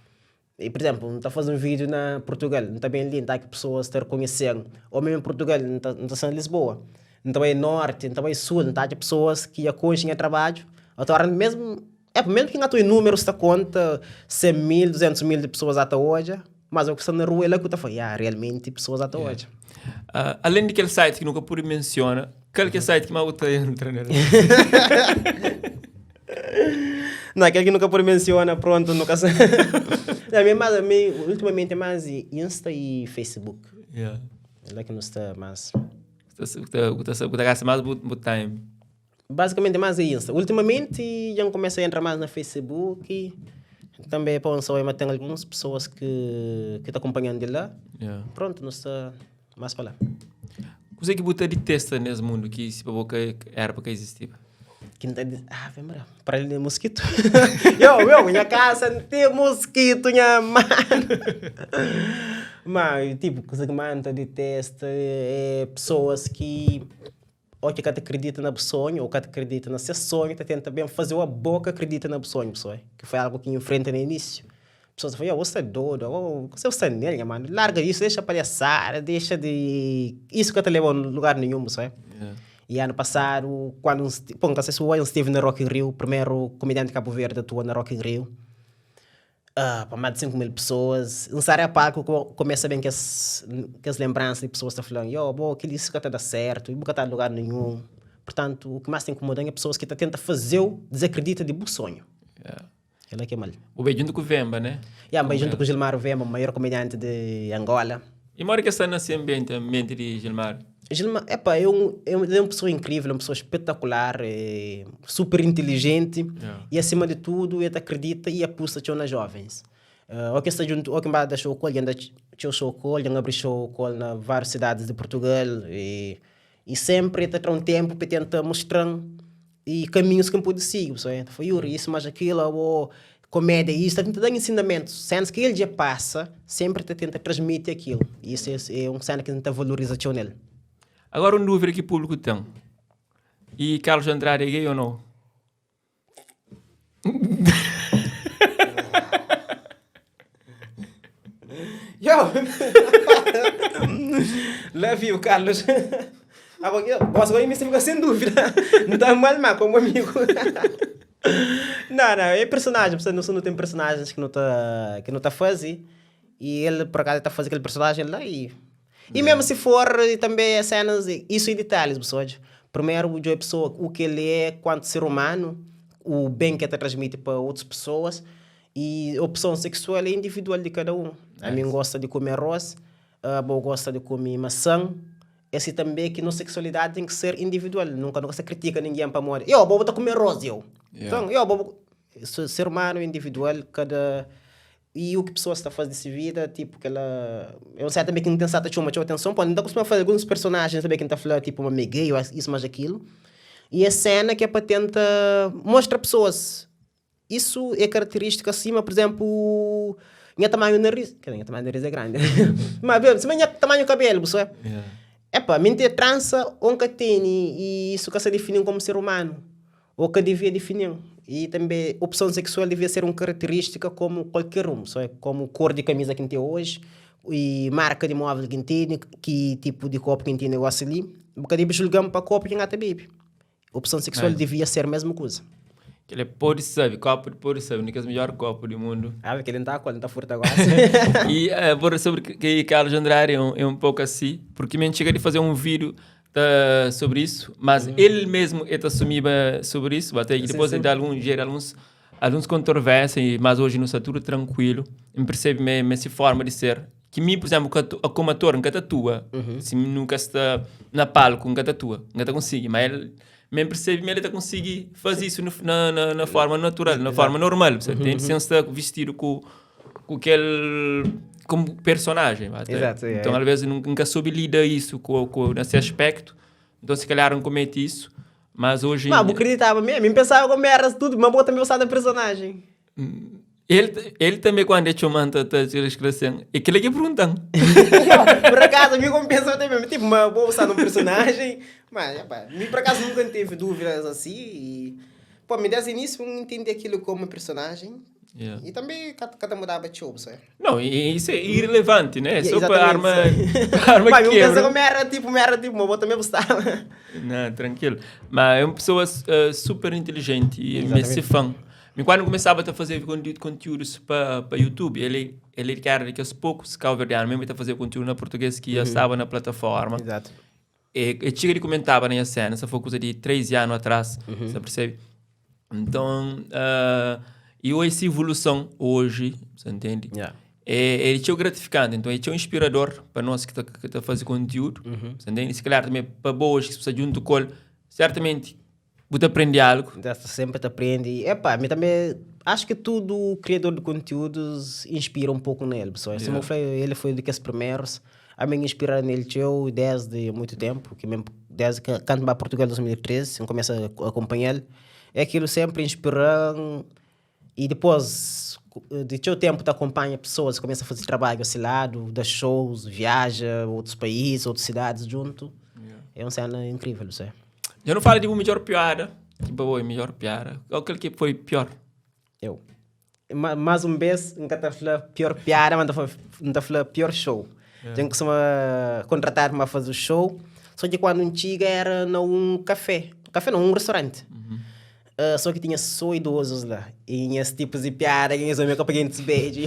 E, por exemplo, N ta faze un vídeo na Portugal, N ta ben li, N ta ki pessoas ta rekonhesen, ou mesmo em Portugal, N ta N ta sta na Lisboa, N ta bai norti, N ta bai sul, N ta atxa pessoas ki dja konxe nha trabadju, outra mesmo É, mesmo ki N ka ta oi númerus ta konta 100 mil, 200 mil di pesoas ata odja, mas o ki sta na rua é la ku ta fla, ya, realmenti pesoas ata odja. Alén di kel site ki nu ka pode mensiona, kal ki é site ki más bu ta entra nel? Não, aquele que nunca pode menciona, pronto, nunca sa. Não, mi é mais, mi, ultimamente é mais Insta e Facebook. Yeah. É lá que não está mais. Bu ta, bu ta, bu ta gasta mais bu, bu time. Basicamente mais é Insta. Ultimamente dja N kumesa entra mais na Facebook Tanbe pa un sabe ma ten alguns pesoas ki ki ta kunpanha-m di la. Yeah. Prontu, nu sta más pa la. Kuzê ki bu ta ditesta nes mundu ki si pa bo ka éra pa ka izistiba? Ki N ta di, ave Maria, para li moskitu. Yo, yo, nha kasa N ten moskitu nha manu. Ma, tipo, kuza ki más N ta ditesta é pesoas ki Ô ki ka ta kridita na bu sonhu ô ka ta kridita na ses sonhu ta tenta ben faze-u abo ka kridita na bu sonhu pessoa ki foi algu ki N infrenta na inísiu. Pessoas ta fla, yo, bu sta dodu, abo kuzê bu sta nel nha manu, larga isu, dexa palhasada, dexa di isu ka ta leba-u lugar ninhun pessoa. I anu pasadu kuandu N bon N ka sai si N stive na Rock in Rio, primeru komedianti di Kabu Verdi atua na Rock in Rio. Pa más di 5 mil pesoas. N sai da palku kumesa ben kes kes lenbransa di pesoas ta fla-m, yo bo kel-li ka ta da sértu, bu ka ta lugar ninhun. Purtantu, u ki más ta inkomoda-m é pesoas ki ta tenta faze-u dizakridita di bu sonhu. Kel-la ki é mal. Bu bai djuntu ku Vemba, né? Ya, N bai djuntu ku Gilmário Vemba, maior komedianti di Angola. I modi ki es sta na se anbienti, anbienti di Gilmário? Gilma, epa, é un, é un pessoa incrível, un pessoa espetacular, é super inteligente Yeah. e acima de tudo ele ta acredita e aposta txeu na jovens. Uh, o que sta junto, o que ba da show com ele, anda txeu show com ele, abri show com ele na várias cidades de Portugal e, e sempre ele ta tra um tempo para tenta mostrar e caminhos que pode seguir, pessoal. Ele fala, Yuri, isso mais aquilo, ou comédia isso, tá tenta dar ensinamentos, cenas que ele já passa, sempre tá tenta transmitir aquilo. E isso é, é um cena que tenta valoriza txeu nele. Agora um dúvida que o público tem. E Carlos Andrade é gay ou não? Yo! Love you, Carlos. Agora, eu gosto agora me fica sem dúvida. Não tá mal, mas como amigo. Não, não, é personagem, pessoal, não, não tem personagens que não tá que não tá fazendo. E ele por acaso tá fazendo aquele personagem lá e e mesmo se for e também é cenas, isso em detalhes, pessoal. Primeiro, o Joe pessoa, o que ele é quanto ser humano, o bem que ele transmite para outras pessoas e a opção sexual é individual de cada um. A mim gosta de comer arroz, a boa gosta de comer maçã. Esse também que nossa sexualidade tem que ser individual. Nunca, nunca se critica ninguém para morrer. Eu, vou botar comer arroz, eu. Yeah. Então, eu vou ser humano individual, cada e o que a pessoa está fazendo dessa vida, tipo, que ela... Eu sei também que não tem certa chama, chama atenção, pô, não costuma fazer alguns personagens também que não tá falando, tipo, uma gay, ou isso, mais aquilo. E a cena que é para tentar mostrar pessoas. Isso é característica acima, por exemplo, minha tamanho nariz, quer dizer, minha tamanho nariz é grande. Mas, bem, se minha tamanho cabelo, pessoa. Yeah. Epa, mim ter trança, onca tem, e isso que se define como ser humano, ou que devia definir. E também, opção sexual devia ser uma característica como qualquer um, só é como cor de camisa que tem hoje, e marca de móvel que tem, que tipo de copo que tem negócio ali. Porque deve julgar para copo que gata bebe. Opção sexual Nice. devia ser a mesma coisa. Que ele pode saber, copo de pode saber, que é o melhor copo do mundo. Ah, porque ele não está com, ele não está forte agora. E vou sobre que Carlos Andrade é um pouco assim, porque me chega de fazer um vídeo tá, sobre isso, mas ele mesmo ele assumiu sobre isso, até que depois sim. ele dá algum, gera alguns, alguns controvérsias, mas hoje não está tudo tranquilo, me percebe me, me essa forma de ser. Que mim, por exemplo, como ator, nunca tatua, se nunca está na palco, nunca tatua, nunca consigo, mas ele me percebe, ele tá consegue fazer isso no, na, na, na forma natural, na forma normal, você entende? Sem estar vestido com, com aquele como personagem, até. Exato, é. Então, às vezes, nunca, nunca soube lidar isso com, com, nesse aspecto. Então, se calhar, não comete isso. Mas hoje... Mas eu acreditava mesmo, eu pensava como era tudo, mas eu também gostava da personagem. El, el tanbe kuandu e txoma-m ta ta esklaresê-m, é kel-la ki e pergunta-m. Por acaso, mi como pensa também, tipo, ma bo sta num personagem, mas, epá, mi por acaso nunca tive dúvidas assim e, pô, mi desde início eu entendi aquilo como personagem Yeah. e também ka ka ta mudaba txeu, sabe? Não, e isso é irrelevante, né? Yeah, Só para arma, exatamente. arma Mas eu penso quebra. como era, tipo, era tipo, mas bo também gostava. Não, tranquilo. Mas é uma pessoa super inteligente e me fã. E quando começava a fazer conteúdos para YouTube, ele ele que era daqueles poucos cabo-verdianos, mesmo a fazer conteúdo na português que já estava na plataforma. Exato. E, e chega de comentava na cena, essa foi coisa de 3 anos atrás, você percebe? Então, e hoje essa evolução hoje, você entende? Yeah. É tão gratificante, então é tão inspirador para nós que está que tá fazendo conteúdo, você entende? E se calhar também para boas que se junto com ele, certamente você aprende algo. Dessa sempre te aprende. E, epá, mas também acho que tudo criador de conteúdos inspira um pouco nele, pessoal. Yeah. Foi, ele foi daqueles primeiros a me inspirar nele eu desde muito tempo, que mesmo desde que quando para Portugal em 2013, eu começo a acompanhar ele. É aquilo sempre inspirando e depois de teu tempo te acompanha pessoas, começa a fazer trabalho ao seu lado, dá shows, viaja outros países, outras cidades junto. É uma cena incrível, sei. Eu não falo de uma melhor piada, tipo, oi, melhor piada. Qual aquele que foi pior? Eu. Mais um vez, nunca tá falando pior piada, mas não tá falando pior show. Yeah. Tem que contratar para fazer o show. Só que quando antiga era num café. Café não, um restaurante. Só que tinha só idosos lá. E tinha esse tipo de piada, que eles me acompanham de beijo.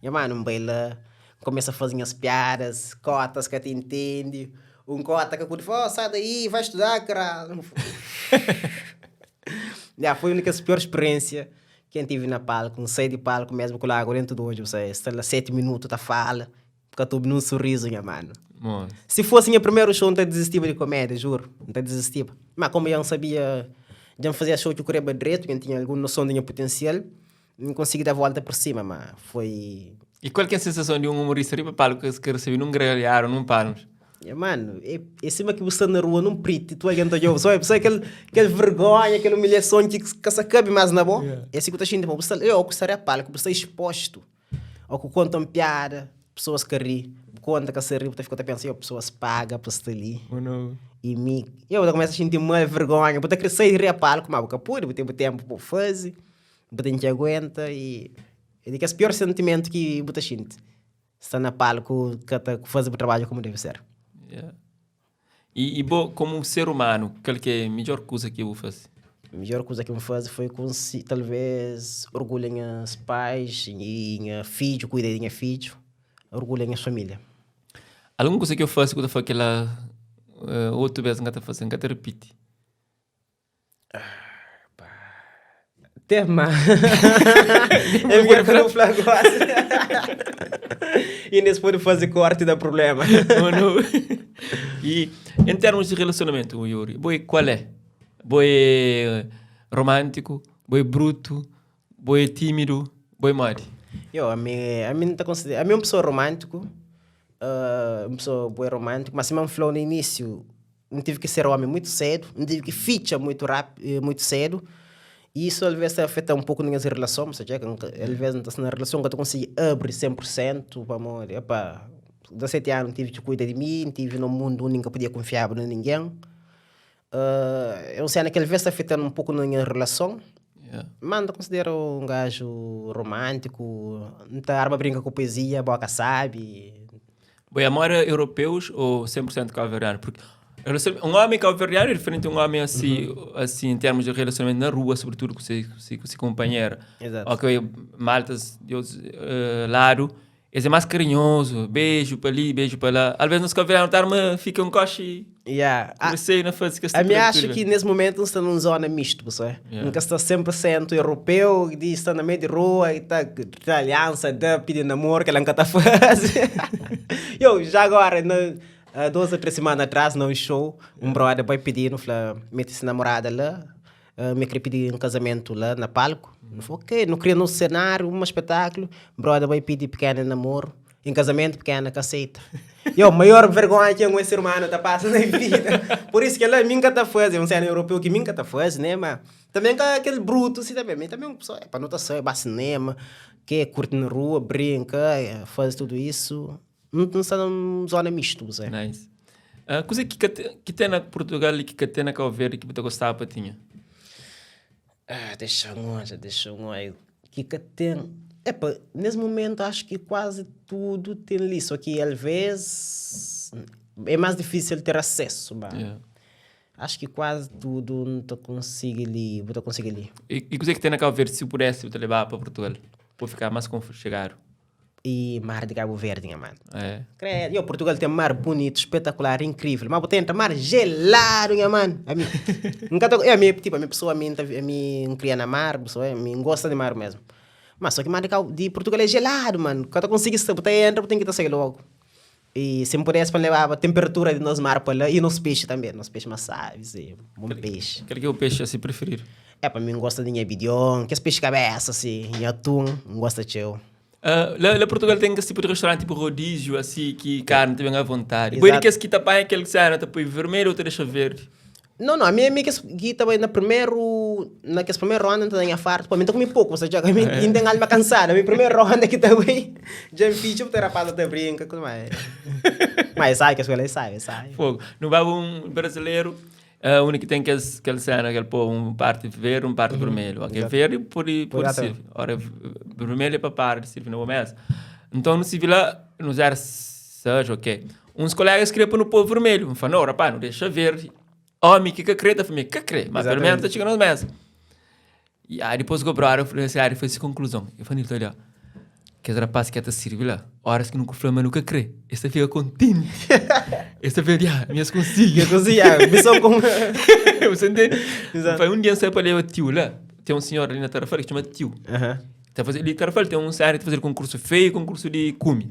E, mano, um baila começa a fazer as piadas, cotas que te entende. Um cota que eu fala, oh, sai daí, vai estudar, caralho. Yeah, foi a única pior experiência que eu tive na palco. Não saí de palco mesmo com água dentro do olho. Você está lá 7 minutos, tá fala. Porque eu estou num sorriso, minha mano. Nossa. Se fosse meu primeiro show, não te desistia de comédia, juro. Não te desistia. Mas como eu não sabia, já fazia show que eu corria direito, eu tinha alguma noção do meu potencial, não consegui dar a volta por cima, mas foi. E qual que é a sensação de um humorista ir para palco que recebeu num grelhar ou num palmo? É, mano, é cima que você está na rua, num preto, e tu alguém tá só aquele vergonha, aquela humilhação que se cabe mais na boa. É assim que eu estou sentindo, você, eu gostaria palco, você exposto. Ou que contam piada, pessoas que ri, conta que se ri, você fica a pensar, pessoas pagam para estar ali. Oh, não. E me, eu começo a sentir uma vergonha, vou ter que sair rir a palco, mas eu pude, vou ter tempo para fazer, vou ter que aguenta e é que é o pior sentimento que você sente. Está na palco, que tá fazer o trabalho como deve ser. Yeah. E bo, como ser humano, qual que é a melhor coisa que eu vou fazer? A melhor coisa que eu fazer foi conseguir, talvez, orgulho em os pais e em filho, cuidar de minha filho, orgulho em família. Alguma coisa que eu faço quando eu falo aquela outra vez não está fazendo, que te repite? Tema. É melhor que eu não falar agora. E nesse pode fazer corte dá problema. Oh, não. E em termos de relacionamento, Yuri, boi, qual é? Boi romântico, boi bruto, boi tímido, boi modi? Eu, a mim não tá considera, a mim é uma pessoa romântico, uma pessoa boa romântico, mas se me falou no início, não tive que ser homem muito cedo, não tive que ficha muito rápido, muito cedo. E isso às vezes afeta um pouco nas relações, ou seja, às vezes não está na relação que eu consigo abrir 100%, para amor, epa, 17 anos tive que cuidar de mim, tive num mundo onde nunca podia confiar em ninguém. É uma cena que às vezes está afetando um pouco na minha relação. Mas não considero um gajo romântico, não tá arma brinca com poesia, boca sabe. Boi, amor europeus ou 100% cabo-verdiano? Porque um homem cabo-verdiano é diferente de um homem assim, assim em termos de relacionamento na rua, sobretudo com seu companheiro. Exato. Ok, maltas de outro lado, esse é mais carinhoso, beijo para ali, beijo para lá. Às vezes nos cabo-verdianos tá, fica um coche receio na fase que A mim acho que nesse momento está numa zona misto, pessoal. Nunca está 100% europeu, diz está na meio de rua e está tá aliança, dá pedir namoro, que ela nunca está fazendo. Eu, já agora, há 2 ou 3 semanas atrás, num show, um brother vai pedir, não falou, mete-se namorada lá, me queria pedir um casamento lá na palco. Não falei, ok, não queria num cenário, um espetáculo. Brother vai pedir pequena namoro, em casamento pequena que aceita. Yo, maior vergonha ki un ser humano ta pasa na vida. Por isso que lá mim ka ta faze, um cena europeu que mim ka ta faze, né? Mas também ka aquele bruto assim também, mim também uma pessoa, para não tá só, vai cinema, que curte na rua, brinca, faz tudo isso. Não não está numa zona misto, você. Nice. Kuze ki ka te, ki ten na Portugal e ki ka ten na Cabo Verde ki bu ta gostaba pa tinha? Ah, deixa-me olhar, deixa-me olhar. Que ka ten. Epa, nesse momento acho que quase tudo tem ali, só que às vezes é mais difícil ter acesso, bah. Acho que quase tudo não te consigo ali, vou te conseguir ali. E kuze ki ten na Cabo Verde se pudesse bu ta lebaba pa Portugal? Pa ficar mais confortável. E mar de Cabo Verde, nha mano. É. Credo, yo, Portugal tem mar bonito, espetacular, incrível. Mas você entra mar gelado, nha mano. A mim, nunca tô, é, a mim, tipo, a minha pessoa, a mim, a mim, cria na mar, pessoa, a mim gosta de mar mesmo. Mas só que mar de Portugal é gelado, mano. Quando consegue, você entra, tem que estar sair logo. E se me pudesse, para levar a temperatura de nosso mar para lá e nosso peixe também. Nosso peixe mais sabe, sim, bom peixe. Aquele que é o peixe assim preferido? É, para mim gosta de nhabidion, que é peixe cabeça, assim, atum, gosta de eu. Lá Portugal tem esse tipo de restaurante tipo rodízio, assim, que carne também à vontade. Boa, que esse que tá aquele que sai, tá põe vermelho ou te deixa verde? Não, não, a minha amiga que também na primeiro, na que primeira ronda não tinha farto, pô, mim comi pouco, você já mim ainda tem alma cansada, a minha primeira ronda que também já me fiz, eu rapaz até brinca, com mais. Mas sabe que as coisas sabe, sabe. Fogo. Não vai um brasileiro, único que tem que aquela cena, aquele pô, um parte verde, um parte vermelho. Ok, verde pode servir. Ora, vermelho é para par, serve na mesa. Então, no civil lá, nos era seja, ok. Uns colegas queriam pôr no pôr vermelho. Me falaram, não, rapaz, não deixa verde. Homem, que que crê? Da família, que crê? Mas pelo menos tá chegando na mesa. E aí depois cobraram, eu falei assim, aí foi essa conclusão. Eu falei, olha, que esse rapaz que tá servir lá, horas que nunca falou, mas nunca crê. Esse fica contente. Esse fica, ah, minhas consigo. Eu consigo, missão com... Você entende? Foi um dia saí para levar tio lá. Tem um senhor ali na Tarrafal que chama tio. Tá fazendo, ali na Tarrafal tem um senhor que tá fazendo concurso feio e concurso de cume.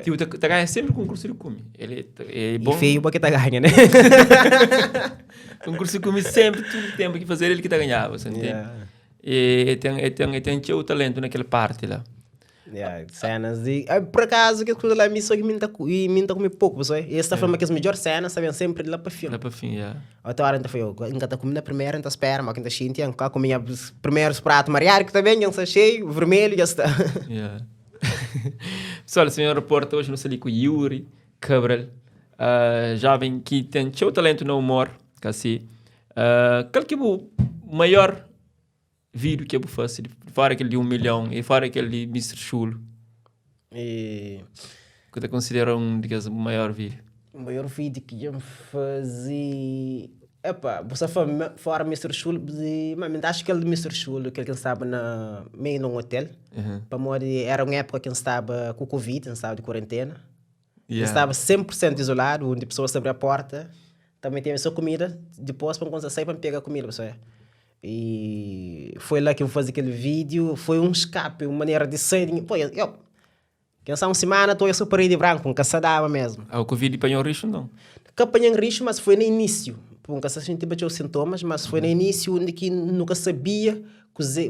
Tio tá ganhando sempre concurso de cume. Ele é bom. E feio porque tá ganhando, né? Concurso de cume sempre, todo tempo que fazer ele que tá ganhando, você entende? E tem o talento naquela parte lá. Yeah, cenas de... Por acaso, que coisa lá, me só que me tá me tá comi pouco, pessoal. E esta forma que as melhores cenas sabem sempre de lá para fim. Lá para fim, yeah. Outra hora, então foi eu, nunca tá comendo a primeira, então espera, mas quem tá sentindo, nunca comia os primeiros pratos mariárico também, já está cheio, vermelho, já está. Yeah. Pessoal, senhor repórter, hoje nós ali com Yuri Cabral, jovem que tem seu talento no humor, assim. Qual que é o maior vídeo que eu faço, fora aquele de 1 milhão e fora aquele de Mr. Chulo? E... Que te considera um, digamos, o maior vídeo? O maior vídeo que eu fazia... Epa, você fora Mr. Chulo, mas acho que aquele de Mr. Chulo, aquele que estava na, meio num hotel, para morrer, era uma época que estava com Covid, estava de quarentena. Estava 100% isolado, onde pessoas abriam a porta, também tinha só comida, depois para conseguir sair para pegar comida, pessoal. E foi lá que eu fiz aquele vídeo, foi um escape, uma maneira de sair. Pô, eu, quem sabe uma semana estou eu super de branco, nunca se dava mesmo. Ah, o Covid apanhou risco, não? Que apanhou risco, mas foi no início. Nunca se sentiu os sintomas, mas foi no início onde que nunca sabia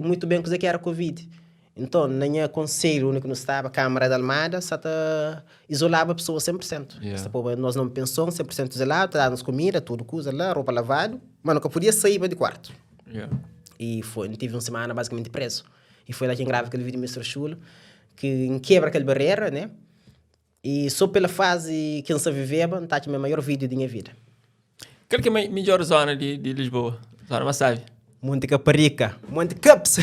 muito bem o que era Covid. Então, nem aconselho, o único que não estava, a Câmara da Almada, só tá, isolava a pessoa 100%. Yeah. Nós não pensamos 100% isolado, dava-nos comida, tudo, coisa lá, roupa lavada, mas nunca podia sair de quarto. E foi, tive uma semana basicamente preso. E foi lá que grava aquele vídeo do Mr. Chulo, que quebra aquela barreira, né? E só pela fase que eu vivia, está o meu maior vídeo da minha vida. Qual que é a melhor zona de Lisboa? Zona mais sabe? Monte Caparica, Monte Caps.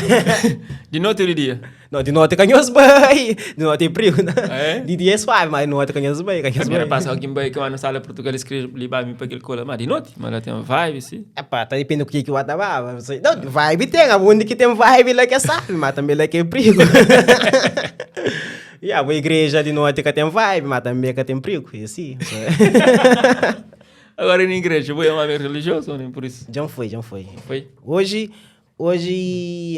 De noite ou de dia? Não, de noite conheço bem. De noite é frio, né? É? De dia é suave, mas de noite conheço bem. Conheço Primeira bem. passa alguém bem que vai na sala portuguesa escreve libar-me para aquele cola, mas de noite, mas lá tem uma vibe, sim. Epá, tá dependendo do que que o atava. Não, vibe tem, aonde que tem vibe lá que é sabe, mas também lá que é perigo. E a igreja de noite que tem vibe, mas também que tem perigo, e assim. Agora na igreja, vou é um religioso ou nem por isso? Já foi, já foi. Foi? Hoje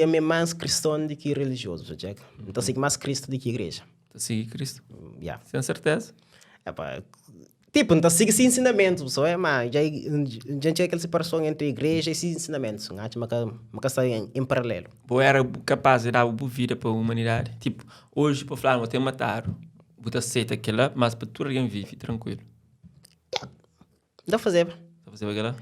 é mais cristão do que religioso, Jack. Então sigo mais Cristo do que igreja. Então sigo Cristo? Yeah. Sem certeza? Epá, tipo, então sigo esse ensinamento, pessoal, é, mas já tinha aquela separação entre igreja e esses ensinamentos, não acho que está em paralelo. Vou era capaz de dar uma vida para a humanidade. Tipo, hoje, para falar, vou ter matado. Bu ta aceita kel-la, mas pa tudu algen vive trankuilu. Yeah. N ta fazeba. Ta fazeba kel-la?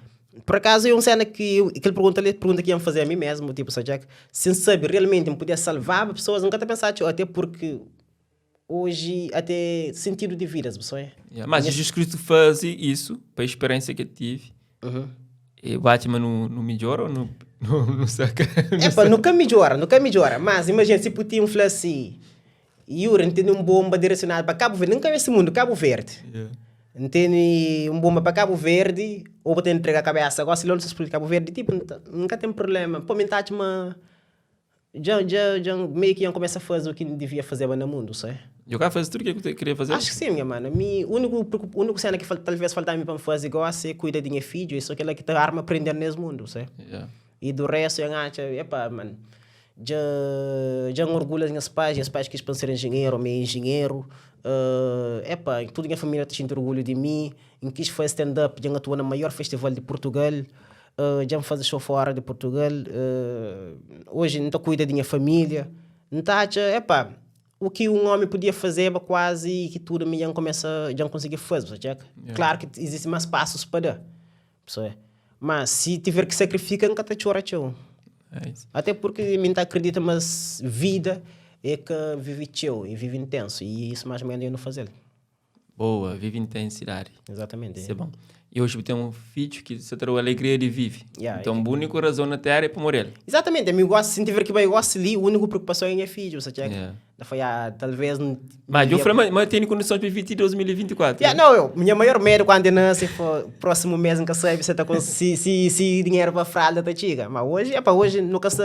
Por acaso é un cena ki kel pergunta li é pergunta ki N faze a mi mesmu, tipo, sa Jack, si N sabe realmente N podia salvaba pessoas, N ka ta pensa txeu, até porque hoje até sentido de vida, bu sabe? Yeah, mas Jesus Cristo faze isso pa experiência que ele tive. E Batman no, no midjora ou no, no, no saca? Epa, nu ka midjora, nu ka midjora. Mas imagina si Putin fla si, Yuri, N tene un bomba direcionadu pa Cabo Verde, N ka esse mundo, Cabo Verde. Yeah. N tene un bomba pa Cabo Verde, ou bu ta entrega cabeça gosi la, nu ta explodi Cabo Verde, tipo, N ka ten problema. Pô, mi N ta atxa ma Dja, dja, dja, meio ki dja N kumesa faze u ki N divia fazeba na mundu, sabe? Dja ka faze tudu ke ku ta kria faze? Acho ki sim, nha mano. Mi, úniku, úniku sena ki talvez faltaba mi pa N faze gosi é kuida di nha fidju, é so kila ki ta arma prende-m nes mundu, sabe? Yeah. I do restu N atxa, epa, man, dja, dja N orgulha di nhas pais, nhas pais kis pa N ser enjenheru, ami é enjenheru, epa, tudu nha familia ta xinti orgulhu di mi, N kis faze stand up, dja N atua na maior festival di Purtugal, Dja N faze show fora di Purtugal, oji N ta kuida di nha família. N ta atxa, epá, u ki un ómi podia fazeba kuazi ki tudu mi dja N kumesa, dja N konsigi faze, bu sa txeka? Klaru ki izisti más pasus pa da, bu sabe? Má si tiver ki sakrifika N ka ta txora txeu. Até purki mi N ta akridita ma vida é ka vive txeu, é vive intensu i isu más o ménus dja nu faze-l. Boa, vive intensidade. Exatamente. Isso é bom. E hoje bu tem um filho que você terá a alegria de vive. Yeah, então, bu único razão na terra é para morrer. Exatamente, amigo gosto, se tiver que bem gosto ali, a única preocupação é minha filha, você checa. Yeah. Da foi, ah, talvez não Mas eu falei, mas, mas tem condições para viver 2024. Yeah, não, eu, minha maior medo quando eu nasci foi próximo mês nunca sabe se tá com se se se dinheiro para fralda tá chega. Mas hoje, é para hoje nunca se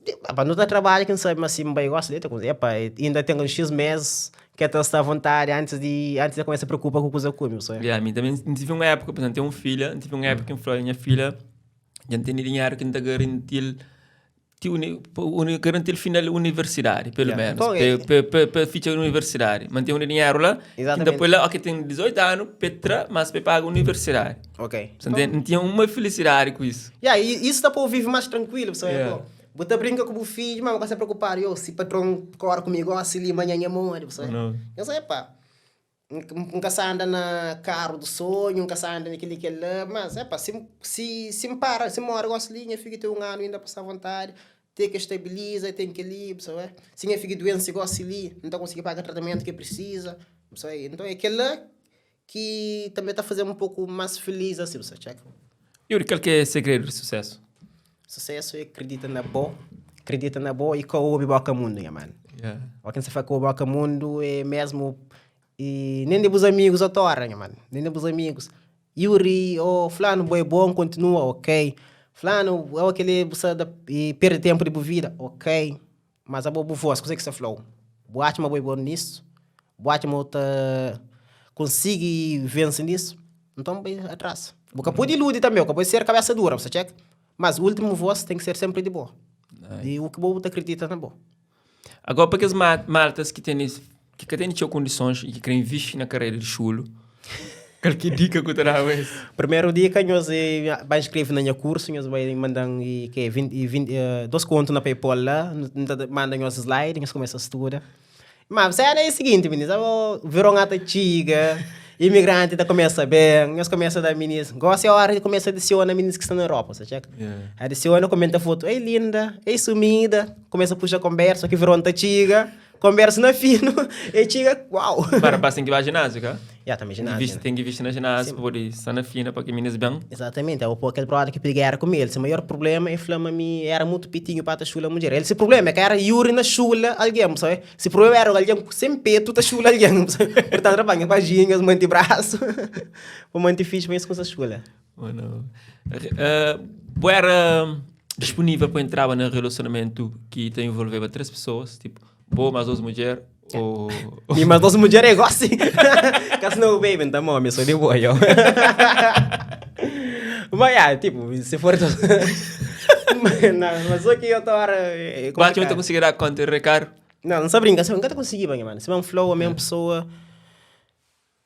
Epá, nu ta trabadja, ken sabe ma si N bai gosi li, ta kuze, epá, inda ten uns xis mes ke ta sta avontadi antis di, antis di kumesa preokupa ku kuza kume, bu sabe? Ya, mi tanbe N tive un épuka, por izenplu, N ten un filha, N tive un épuka ki N fla nha filha, dja N tene dinheru ki N ta garanti-l ti uni, pa uni, garanti-l final universidadi, pelu Ya, menus, nton pa é. pa pa pa fitxa universidadi. Ma N ten un dinheru la, ki N ta Exatamente. poi la, oki ten 18 anu, pa e tra, mas pa e paga universidadi. Ok. Sa ntende? N tinha uma felicidadi ku isu. Ya, i isu ta pô-u vive más trankuilu, pessoal. Yeah. Pô, bu ta brinka ku bu fidju, má bu ka sta preokupadu, yo, si patron kóre ku mi gósi li, manhan nha móre, pessoal. Não. Nhos sabe, pá, N N ka sa anda na karu di sonhu, N ka sa anda na kel-li, kel-la, mas, epá, si si si N para, si N móre gósi li, nha fidju ten un anu inda pa sta avontadi, ten ke stabiliza, ten kel-li, bu sabe. Si nha fidju duense gósi li, N ta konsigi paga tratamentu ki el prisiza, bu sabe. Nton, é kel-la Ki tanbe ta faze-m un poku más feliz asi, bu sa txeka. Yuri, kal ki é segredu di susésu? Susésu é kridita na bo, kridita na bo i ka obi boka mundu, nha manu. Yeah. Ó ken sa fla ka obi boka mundu é mesmu i nen di bus amigus ô tora, nha manu, nen di bus amigus. Yuri, ô flanu bo é bon, kontinua, ok. Flanu, ô keli bu sa da i perde tenpu di bu vida, ok. Mas abo bu vós, kuzê ki sta fla-u? Bu atxa ma bo é bon nisu? Bu atxa ma bu ta konsigi vense nisu? Nton bai atras. Bu ka pode iludi tanbe, bu ka pode ser kabesa dura, bu sta txeka? Mas últimu vós ten ki ser senpri di bo, di u ki bo bu ta kridita na bo. Agora pa kes maltas ki tene ki ka tene txeu kondisons i ki kre invisti na karera di xulu, kal ki dika ku ta daba es? Primeru dika, nhos bai inskreve na nha kursu, nhos bai mandan i ke 20 i 20 dos kontu na paypal la, N ta manda nhos slide, nhos kumesa studa. Ma sena é siginti, minis, abo veron ata txiga, imigranti ta kumesa ben, nhos kumesa da minis, gosi é ora di kumesa adisiona minis ki sta na Europa, sa txeka? Adisiona, komenta fotu, ei linda, ei sumida, kumesa puxa konbersa, ki veron ta txiga. Konbersa na finu, e txiga, uau! Ba rapaz ten ki ba jináziu, ka? Ya, tanbe jináziu. Visti, ten ki visti na jináziu pa pode sta na fina pa ki minis ben. Exatamente, abo pô kel brother ki pidi géra ku mi, el se maior problema, el fla ma mi era mutu pitinhu pa ta xula mudjer. El se problema é ka era Yuri na xula algen, bu sabe? Se problema era algen ku sen petu ta xula algen, bu sabe? Purtantu, rapaz, nha pajinha, nhos manti brasu pa manti fixi pa nhos kumsa xula. Mano, bu era disponível pa entraba na relacionamento ki ta envolveba 3 pessoas, tipo, bo mais 2 mudjer ou... Mi mais 2 mudjer é gosi. Ka senão baby, nta mó, mi sou de boa, yo. Mas, yeah, tipo, se for... Não, mas só que eu tô hora é Ba, que eu complicado. ta consegui dar conta de recado? Não, não só brinca, só nunca ta consegui, mano. Se man flow a mesma pessoa...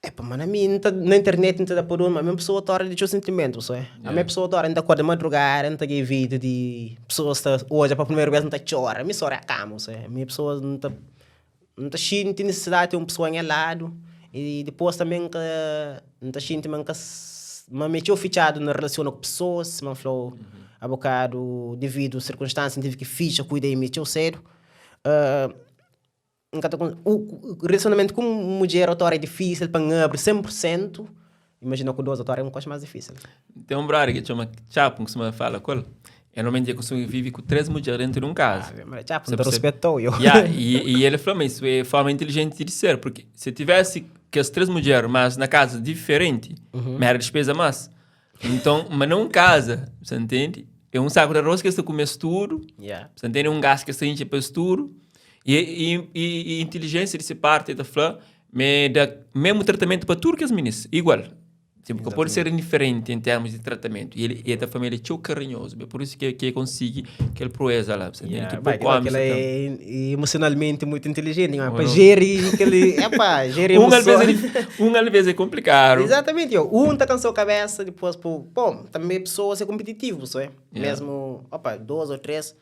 Epa, mano, ami N ta na internet N ta da pa durmi, ma mesmu pesoa ta ora di txeu sentimentu, bu sabe? A me pesoa ta ora N ta akorda madrugada, N ta ga vídiu di pesoas ta odja pa primeru bes N ta txora, mi sora kama, bu sabe? Mi pesoas N ta. N ta xinti nisisidadi di ten un pesoa nha ladu i dipôs tanbe N ka N ta xinti ma N ka ma mi é txeu fitxadu na relasiona ku pesoas, sima N fla-u abokadu devidu sirkunstansia N tive ki fitxa kuida di mi txeu sedu. N ka ta u relasionamentu ku mudjer otu óra é difísil pa N abri sen pur sentu, imajina ku dos otu óra é un koxa más difísil. Ten un brother ki txoma Txapu, N kustuma fala ku el. El normalmenti el kustuma vive ku 3 mudjer dentu di un kaza. Ave Maria, Txapu, N ta ruspeta-u yo. Ya, i el fla ma isu é forma inteligenti di ser, porque se tivesse kes 3 mudjer mas na kaza diferenti, ma era dispeza más. Nton, ma na un kaza, sa ntende? É un saku di arroz ki es ta kume es tudu, sa ntende? Un gas ki es ta intxi pa es tudu. I, i, i, i intelijensia di se parti, el ta fla ma e da mesmu tratamentu pa tudu kes minis, igual. Tipo, ka pode ser indiferenti em termos de tratamento. E ele, e ta família é txeu carinhoso, é por isso que que consegui aquele proeza lá. Você Yeah, que vai, pouco homem aquela tem. é emocionalmente muito inteligente, não é? Ou Para não? gerir aquele, epá, gerir Um às vezes é, emoções. dif- um às vezes é complicado. Exatamente, eu. Um tá cansou a cabeça, depois, pô, bom, também pessoas é competitivo, só é? Yeah. Mesmo, opa, duas ou três,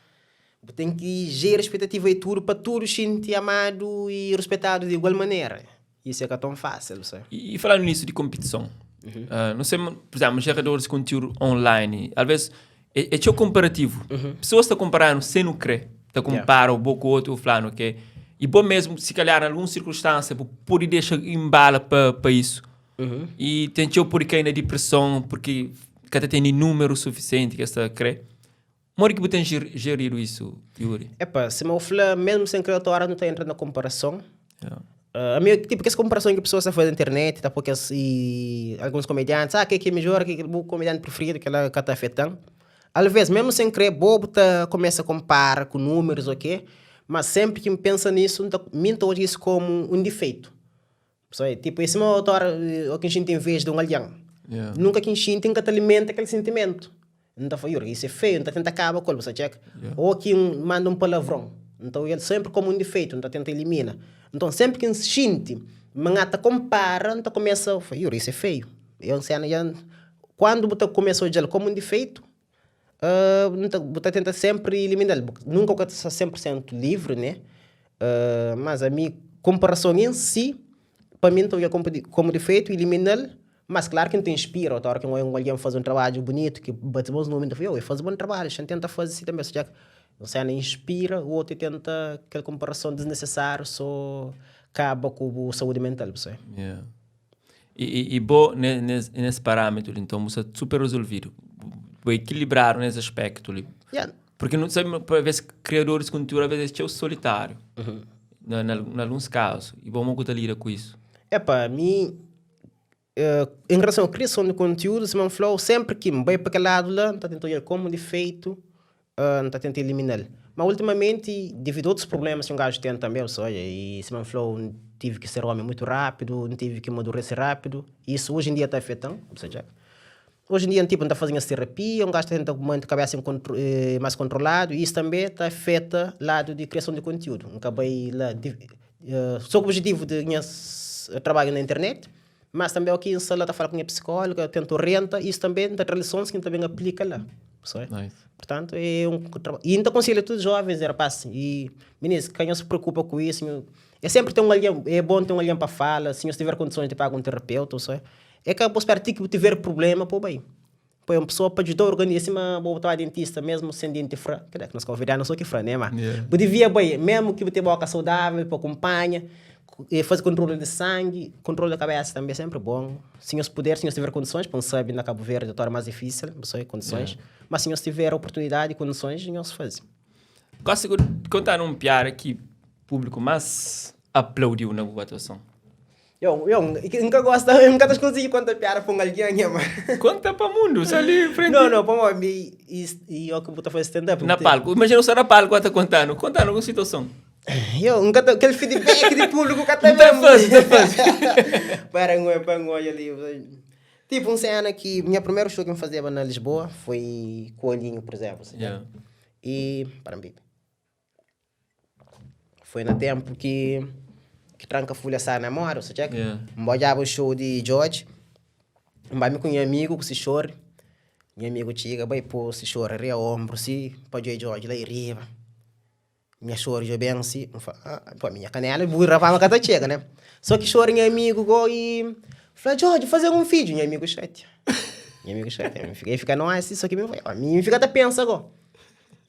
tem que gerir expectativa e tudo para tudo sentir amado e respeitado de igual maneira. Isso é que é tão fácil, só é? E, e falando nisso de competição, não sei, por exemplo, geradores de conteúdo online, às vezes é, é teu comparativo. Pessoas estão comparando sem não crer. Tá compara o bom com o outro, o fulano, ok? E bom mesmo, se calhar, em alguma circunstância, pode deixar embala para isso. E tem teu por cair na depressão, porque cada tem número suficiente que esta crê. Como é que você tem gerido isso, Yuri? Epá, se eu falar, mesmo sem querer, outra hora não está entrando na comparação. Yeah. A minha, tipo, que essa comparação que a pessoa faz na internet, tá, porque as, e alguns comediantes, ah, que que é melhor, que é o comediante preferido, que ela que tá afetando. Às vezes, mesmo sem querer, bobo tá, começa a comparar com números, ok? Mas sempre que pensa nisso, tá, minta hoje isso como um defeito. Só é, tipo, esse é uma outra hora, o que a gente em vez de um alhão. Yeah. Nunca que a gente nunca te alimenta aquele sentimento. Não tá falando, isso é feio, não tá tenta acabar com ele, você checa. Yeah. Ou que um, manda um palavrão. Então ele sempre como um defeito, não tá tenta eliminar. Então sempre que se sente, mangata compara, então começa, a falar, isso é feio. Eu sei, já, quando você começa a olhar como um defeito, você tenta sempre eliminar. Nunca você está 100% livre, né? Mas a minha comparação em si, para mim, então, como, como defeito, eliminá-lo. Mas claro que não te inspira, outra hora que um alguém faz um trabalho bonito, que bate bons nomes, então, eu faz um bom trabalho, a gente tenta fazer assim também, ou seja, você não inspira, o outro tenta aquela comparação desnecessária, só acaba com a saúde mental, você. Yeah. E, e, e bom, nesse, nesse parâmetro, então, você super resolvido. Vou equilibrar nesse aspecto ali. Yeah. Porque não sabe, às vezes, criadores de conteúdo, às vezes, é solitário. Na, na, em alguns casos. E bom, como lida com isso? É para mim, em relação à criação de conteúdo, se me falou, sempre que me vai para aquele lado lá, está tentando olhar como defeito, não está tentando eliminá-lo. Mas ultimamente, devido a outros problemas que um gajo tem também, só, olha, e se me falou, tive que ser homem muito rápido, não tive que amadurecer rápido, isso hoje em dia está afetando, ou seja, hoje em dia, tipo, não está fazendo essa terapia, um gajo tenta manter a cabeça em contro mais controlado, e isso também está afeta lado de criação de conteúdo. Acabei lá, de, só com o objetivo de minha trabalho na internet, mas também aqui em sala está falando com a minha psicóloga, tento orienta, isso também dá lições que também aplica lá. Sabe? Nice. Portanto, é um trabalho. E então aconselho a todos os jovens, rapaz, e meninos, quem não se preocupa com isso, é sempre ter um alguém, é bom ter um alguém para falar, se não tiver condições de pagar um terapeuta, sabe? É que eu posso esperar que tiver problema, pô, bem. Pô, uma pessoa para ajudar a organizar, uma boa botar dentista, mesmo sem dente fra, que nós convidamos não sou que fra, né, mas. Yeah. Devia bem, mesmo que ter boca saudável, para acompanha, e fazer controle de sangue, controle da cabeça também é sempre bom. Se os puder, se os tiver condições, para não sabe na Cabo Verde, é mais difícil, não sei condições, Yeah. mas se os tiver oportunidade e condições, não se faz. Gosto de contar um piada que o público mais aplaudiu na boa atuação. Eu nunca gosto, eu nunca consegui contar piada com alguém, né, mano? Conta para o mundo, só ali em frente. Não, não, para mim, e, e eu que vou fazer stand-up. Na palco. Imagina só na palco, tá contando. Contando alguma situação. Eu nunca tô, aquele feedback de público que até Não tá fácil, tá fácil. Para um, para um, olha ali. Tipo, um cena que minha primeiro show que eu fazia na Lisboa foi com o Olhinho, por exemplo. Assim, Yeah. E, para mim, foi no tempo que que tranca folha sai na mora, você checa? Yeah. Olhava o show de George, vai me com meu amigo que se chora. Meu amigo chega, vai pôr se chora, ria ombro, se pode George lá e riba. Nha xori dja ben si, N fla, ah, pô, minha kanela bu rapaz ma ka ta txega, né? Só ki xori nha amigu go i fla, Djodje, faze-m un fidju. Nha amigu xatia. Nha amigu xatia. Mi fika, e fika nós si, só ki mi fla, ó, mi fika ta pensa go.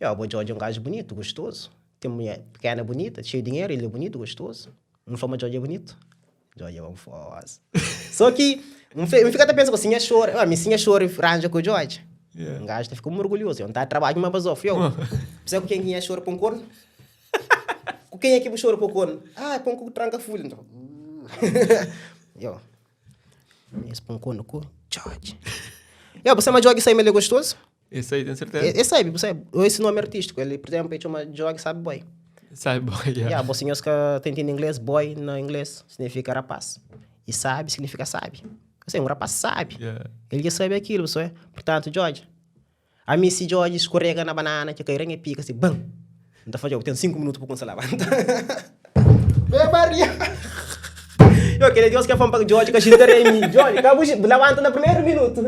Ó, bo Djodje é un gaju bunitu, gostozu. Ten mulher pikena bunita, xeiu di dinheru, el é bunitu, gostozu. N fla ma Djodje é bunitu. Djodje é un foz. Só ki N fla, N fika ta pensa go, si nha xori, ó, mi si nha xori ranja ku Djodje, un gaju ta fika uma orgulhozu. Eu N ta trabadja uma bazofa. Eu, precisa ku ken ki nha xori pon kornu? Ku kenha ki bu xori pon kornu? Ah, pon ku tranka fulha. N ta fla, Yo, es pon kornu ku Djodje. Yo, bu sabe ma Djodje sabe ma el é gostozu? Esse aí, tem certeza? El sabe, bu sabe. Ou esse nome artístico, ele, por exemplo, ele chama Djodje Sabe Boy. Sabe Boy, yeah. Yeah, bo senhores que ta entende inglês, boy na inglês significa rapaz. E sabe significa sabe. Ou seja, um rapaz sabe. Yeah. Ele já sabe aquilo, pessoal. Portanto, Djodje, ami si Djodje escorrega na banana, que cai e pica assim, bam! N ta fla, Djodje, tem 5 minutos pa começa a labanta. Bem Maria! Yo, queria Deus que fã pa Djodje, que a gente rei Djodje, cá bu levanta na primeiro minuto.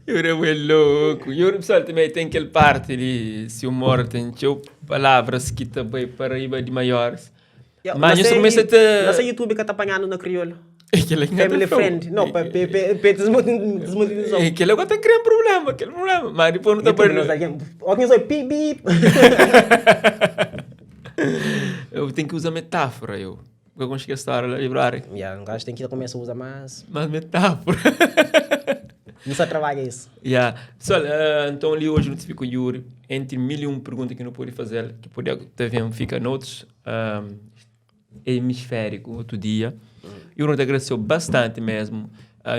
Yuri é louco. Yuri, pessoal, também tem aquele parte de se humor, tem teu palavras que também para riba de maiores. Yeah, Mas na isso começa a se- te... Na se YouTube que tá apanhando na crioulo. Aquele que Family friend. Não, pa pe pe pe desmonetizou. Aquele agora tá criando problema, aquele problema. Mas depois não tá YouTube não para. sabe. Alguém só pi bip. Eu tenho que usar metáfora, eu. Porque eu consegui a história lá, livrar. Yeah, um gajo tem que começar a usar mais. Mas metáfora. Não só trabalha isso. Yeah. Pessoal, então ali hoje notifico o Yuri. Entre 1001 perguntas que não pude fazer, que podia também fica noutros um, hemisférico outro dia. Yuri te agradeceu bastante mesmo.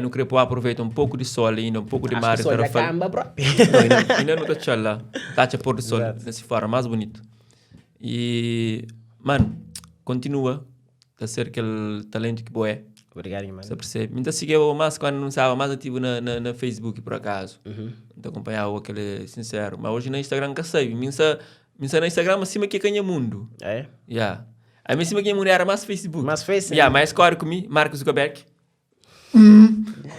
Não queria pôr aproveita um pouco de sol ainda, um pouco de Acho mar que e só já Tarrafal. camba, bro. Não, ainda não tá lá. Tá a pôr do sol Exato. nesse fora mais bonito. E, mano, continua a ser aquele talento que boé. Obrigado, mano. Você percebe? Me seguiu mais quando não estava mais ativo na Facebook, por acaso. Não acompanhava aquele sincero. Mas hoje no Instagram que sei. Me na Instagram acima que canha mundo. É? Yeah. A mim acima que mundo era mais Facebook. Mais Face, Yeah, né? mais corre comigo, Mark Zuckerberg.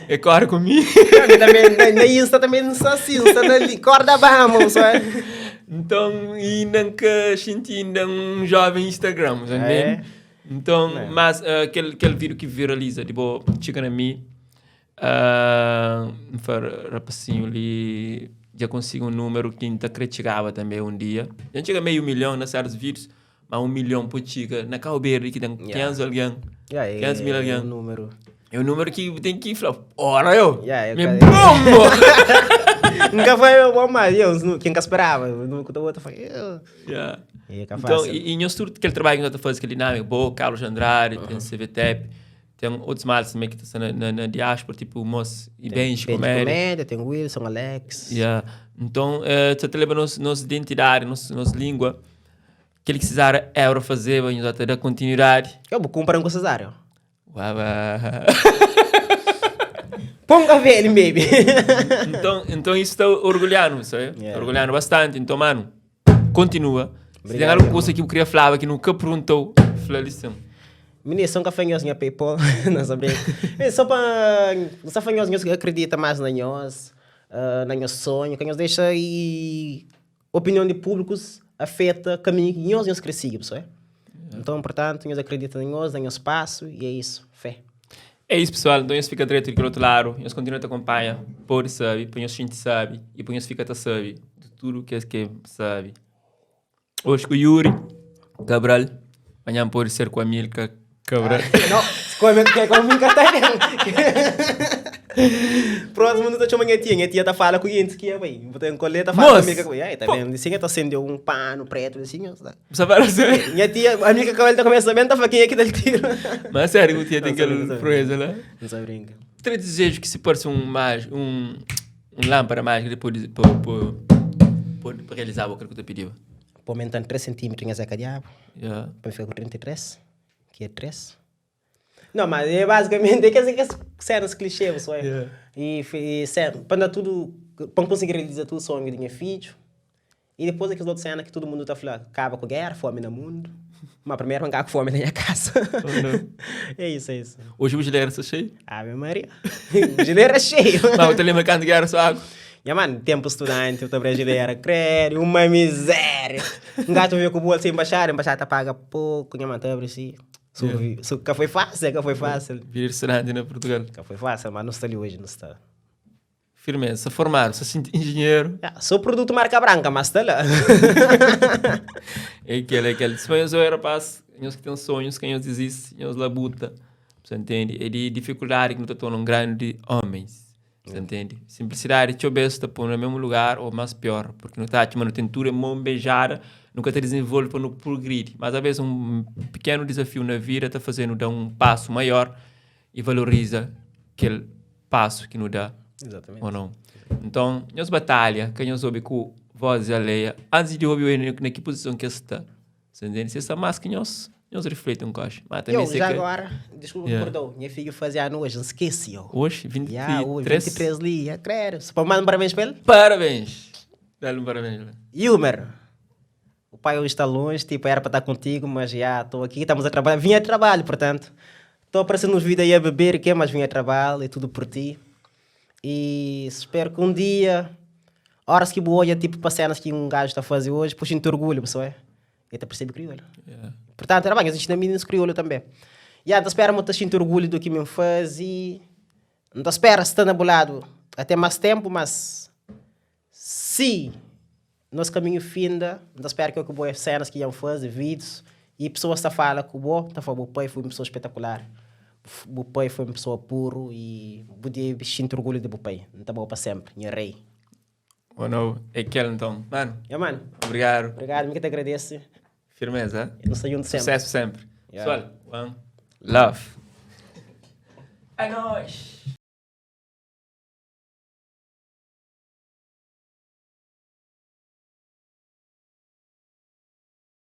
É corre comigo. Eu também, na Insta também não sou assim, só na li- corda bamba, só. Então, e nunca senti ainda um jovem Instagram, entende? É? Então, mas aquele vídeo que viraliza, tipo, chega na mim, rapacinho ali, já consigo um número que ainda chegava também um dia. Já chega meio milhão nas certos vídeos, mas 1 milhão por chica, na Cabo Verde, que tem 500 alguém, Yeah, é, 500 mil é alguém. um número. É um número que tem que falar, ora eu, Yeah, eu me quero- bombo! Nunca foi bom, mas eu, quem que esperava, nunca o outro foi. Eu. Yeah. E é Então, fácil. e nós tudo aquele trabalho que nós estamos fazendo, aquele dinâmico, boa, Carlos Andrade, tem CVTEP, tem outros males também que estão na diáspora, tipo o Moço e Benji Tem de Comédia. comédia, tem Wilson, Alex. Yeah. Então, você te leva nossa identidade, nossa língua, aquele que Cesário era fazer, nós até dar continuidade. Eu vou comprar um com Cesário. Uau, Ponga velho, baby. Então isso está orgulhando, sabe? Yeah. Orgulhando bastante. Então, mano, continua. Se tem Obrigado, alguma coisa que eu queria falar que nunca perguntou, fala lição. Menino, só um café minha PayPal, não sabia. Só para só para nós que acredita mais na nós, na nosso sonho, que nós deixa e opinião de públicos afeta caminho que nós nós crescemos, pessoal. Então, portanto, nós acredita em nós, em nosso passo e é isso, fé. É isso, pessoal. Então, isso fica direito do outro lado. Nós continuamos a acompanhar. Pode sabe, põe os gente sabe e põe os fica a sabe de tudo que é que sabe. Hoje com o Yuri Cabral. Amanhã pode ser com a Milka Cabral. Não, come que come nunca tá Próximo não tá chamando minha tia, minha tia tá fala com gente que é bem. Botar um colete tá fala Moço, comigo, aí tá vendo? Assim tá acendeu um pano preto assim, ó, tá. Você vai ser? Minha tia, a minha cabelo tá começando bem, tá faquinha aqui del tiro. Mas sério, o tia tem Não, aquela sabe, sabe. proeza lá. Não só brinca. Três desejos que se pareça um lâmpada mágica depois de, por realizar o que eu te pediu. Pô, aumentando 3 centímetros em Zeca Diabo, Yeah. para ficar com 33, que é 3. Não, mas é basicamente, é que é cenas clichê, pessoal. Yeah. E sério, para dar tudo, para conseguir realizar tudo o sonho de minha filho. E depois aquelas outras cenas que todo mundo tá falando, acaba com guerra, fome no mundo. Mas primeiro não acaba com fome na minha casa. É isso, é isso. Hoje o geleira está cheio. Ave Maria. O geleira é cheio. Mas eu te lembro quando guerra só água. Nha mano, tempo estudante, eu ta brasileira, credo, uma miséria. Um gato veio com o bolso embaixada, embaixada paga pouco, nha mano, tá abre assim. Yeah. Su, que foi fácil, que foi fácil. Vir estudante na Portugal. Que foi fácil, mas não está ali hoje, não está. Firmeza, se formar, se sente engenheiro. Yeah, sou produto marca branca, mas está lá. É aquele, é aquele. Se eu sou rapaz, nós que temos sonhos, que nós desiste, nós labuta. Você entende? É de dificuldade que nos torna um grande homens. Você entende? Simplicidade, txeu bes ta pô na mesmo lugar ou mais pior, porque não tá, mas não tem tudo em mão beijada, nunca te desenvolve para não progredir. Mas às vezes um pequeno desafio na vida tá fazendo dar um passo maior e valoriza aquele passo que nos dá. Exatamente. Ou não? Então, nós batalha, que nós ouve com voz alheia, antes de ouvir na que posição que está. Você entende? Se está mais que nós, nós reflete um coche. Mas também Eu, sei já que agora, desculpa, Yeah. perdão, minha filha fazia ano hoje, não esqueci, eu. hoje, 23. Yeah, hoje, 23 ali, yeah, credo. Só para mandar um parabéns para ele? Parabéns! Dá-lhe um parabéns. Léo. Yumer, o pai hoje está longe, tipo, era para estar contigo, mas já estou aqui, estamos a trabalhar. Vim a trabalho, portanto. Estou aparecendo nos vídeos aí a beber, que é, mas vim a trabalho, é tudo por ti. E espero que um dia, horas que boa, tipo, para cenas que um gajo está a fazer hoje, puxa te orgulho, pessoal. É? E até percebe crioulo. Yeah. Portanto, era bem, a gente na crioulo também. E então espero muito sinto orgulho do que me faz e não espera estar na bolado até mais tempo, mas se nosso caminho finda, não espero que eu que boas cenas que iam fazer, vídeos, e pessoas tá fala que o bo, tá falando, o pai foi uma pessoa espetacular. O pai foi uma pessoa puro e podia sinto orgulho do pai. Não tá bom para sempre, minha rei. Ou não? É aquele então. Mano, Ya, mano, obrigado. obrigado, me que te agradeço. Firmeza. Eu não sei onde sempre. Sucesso sempre. Yeah. Pessoal, one love. É nóis!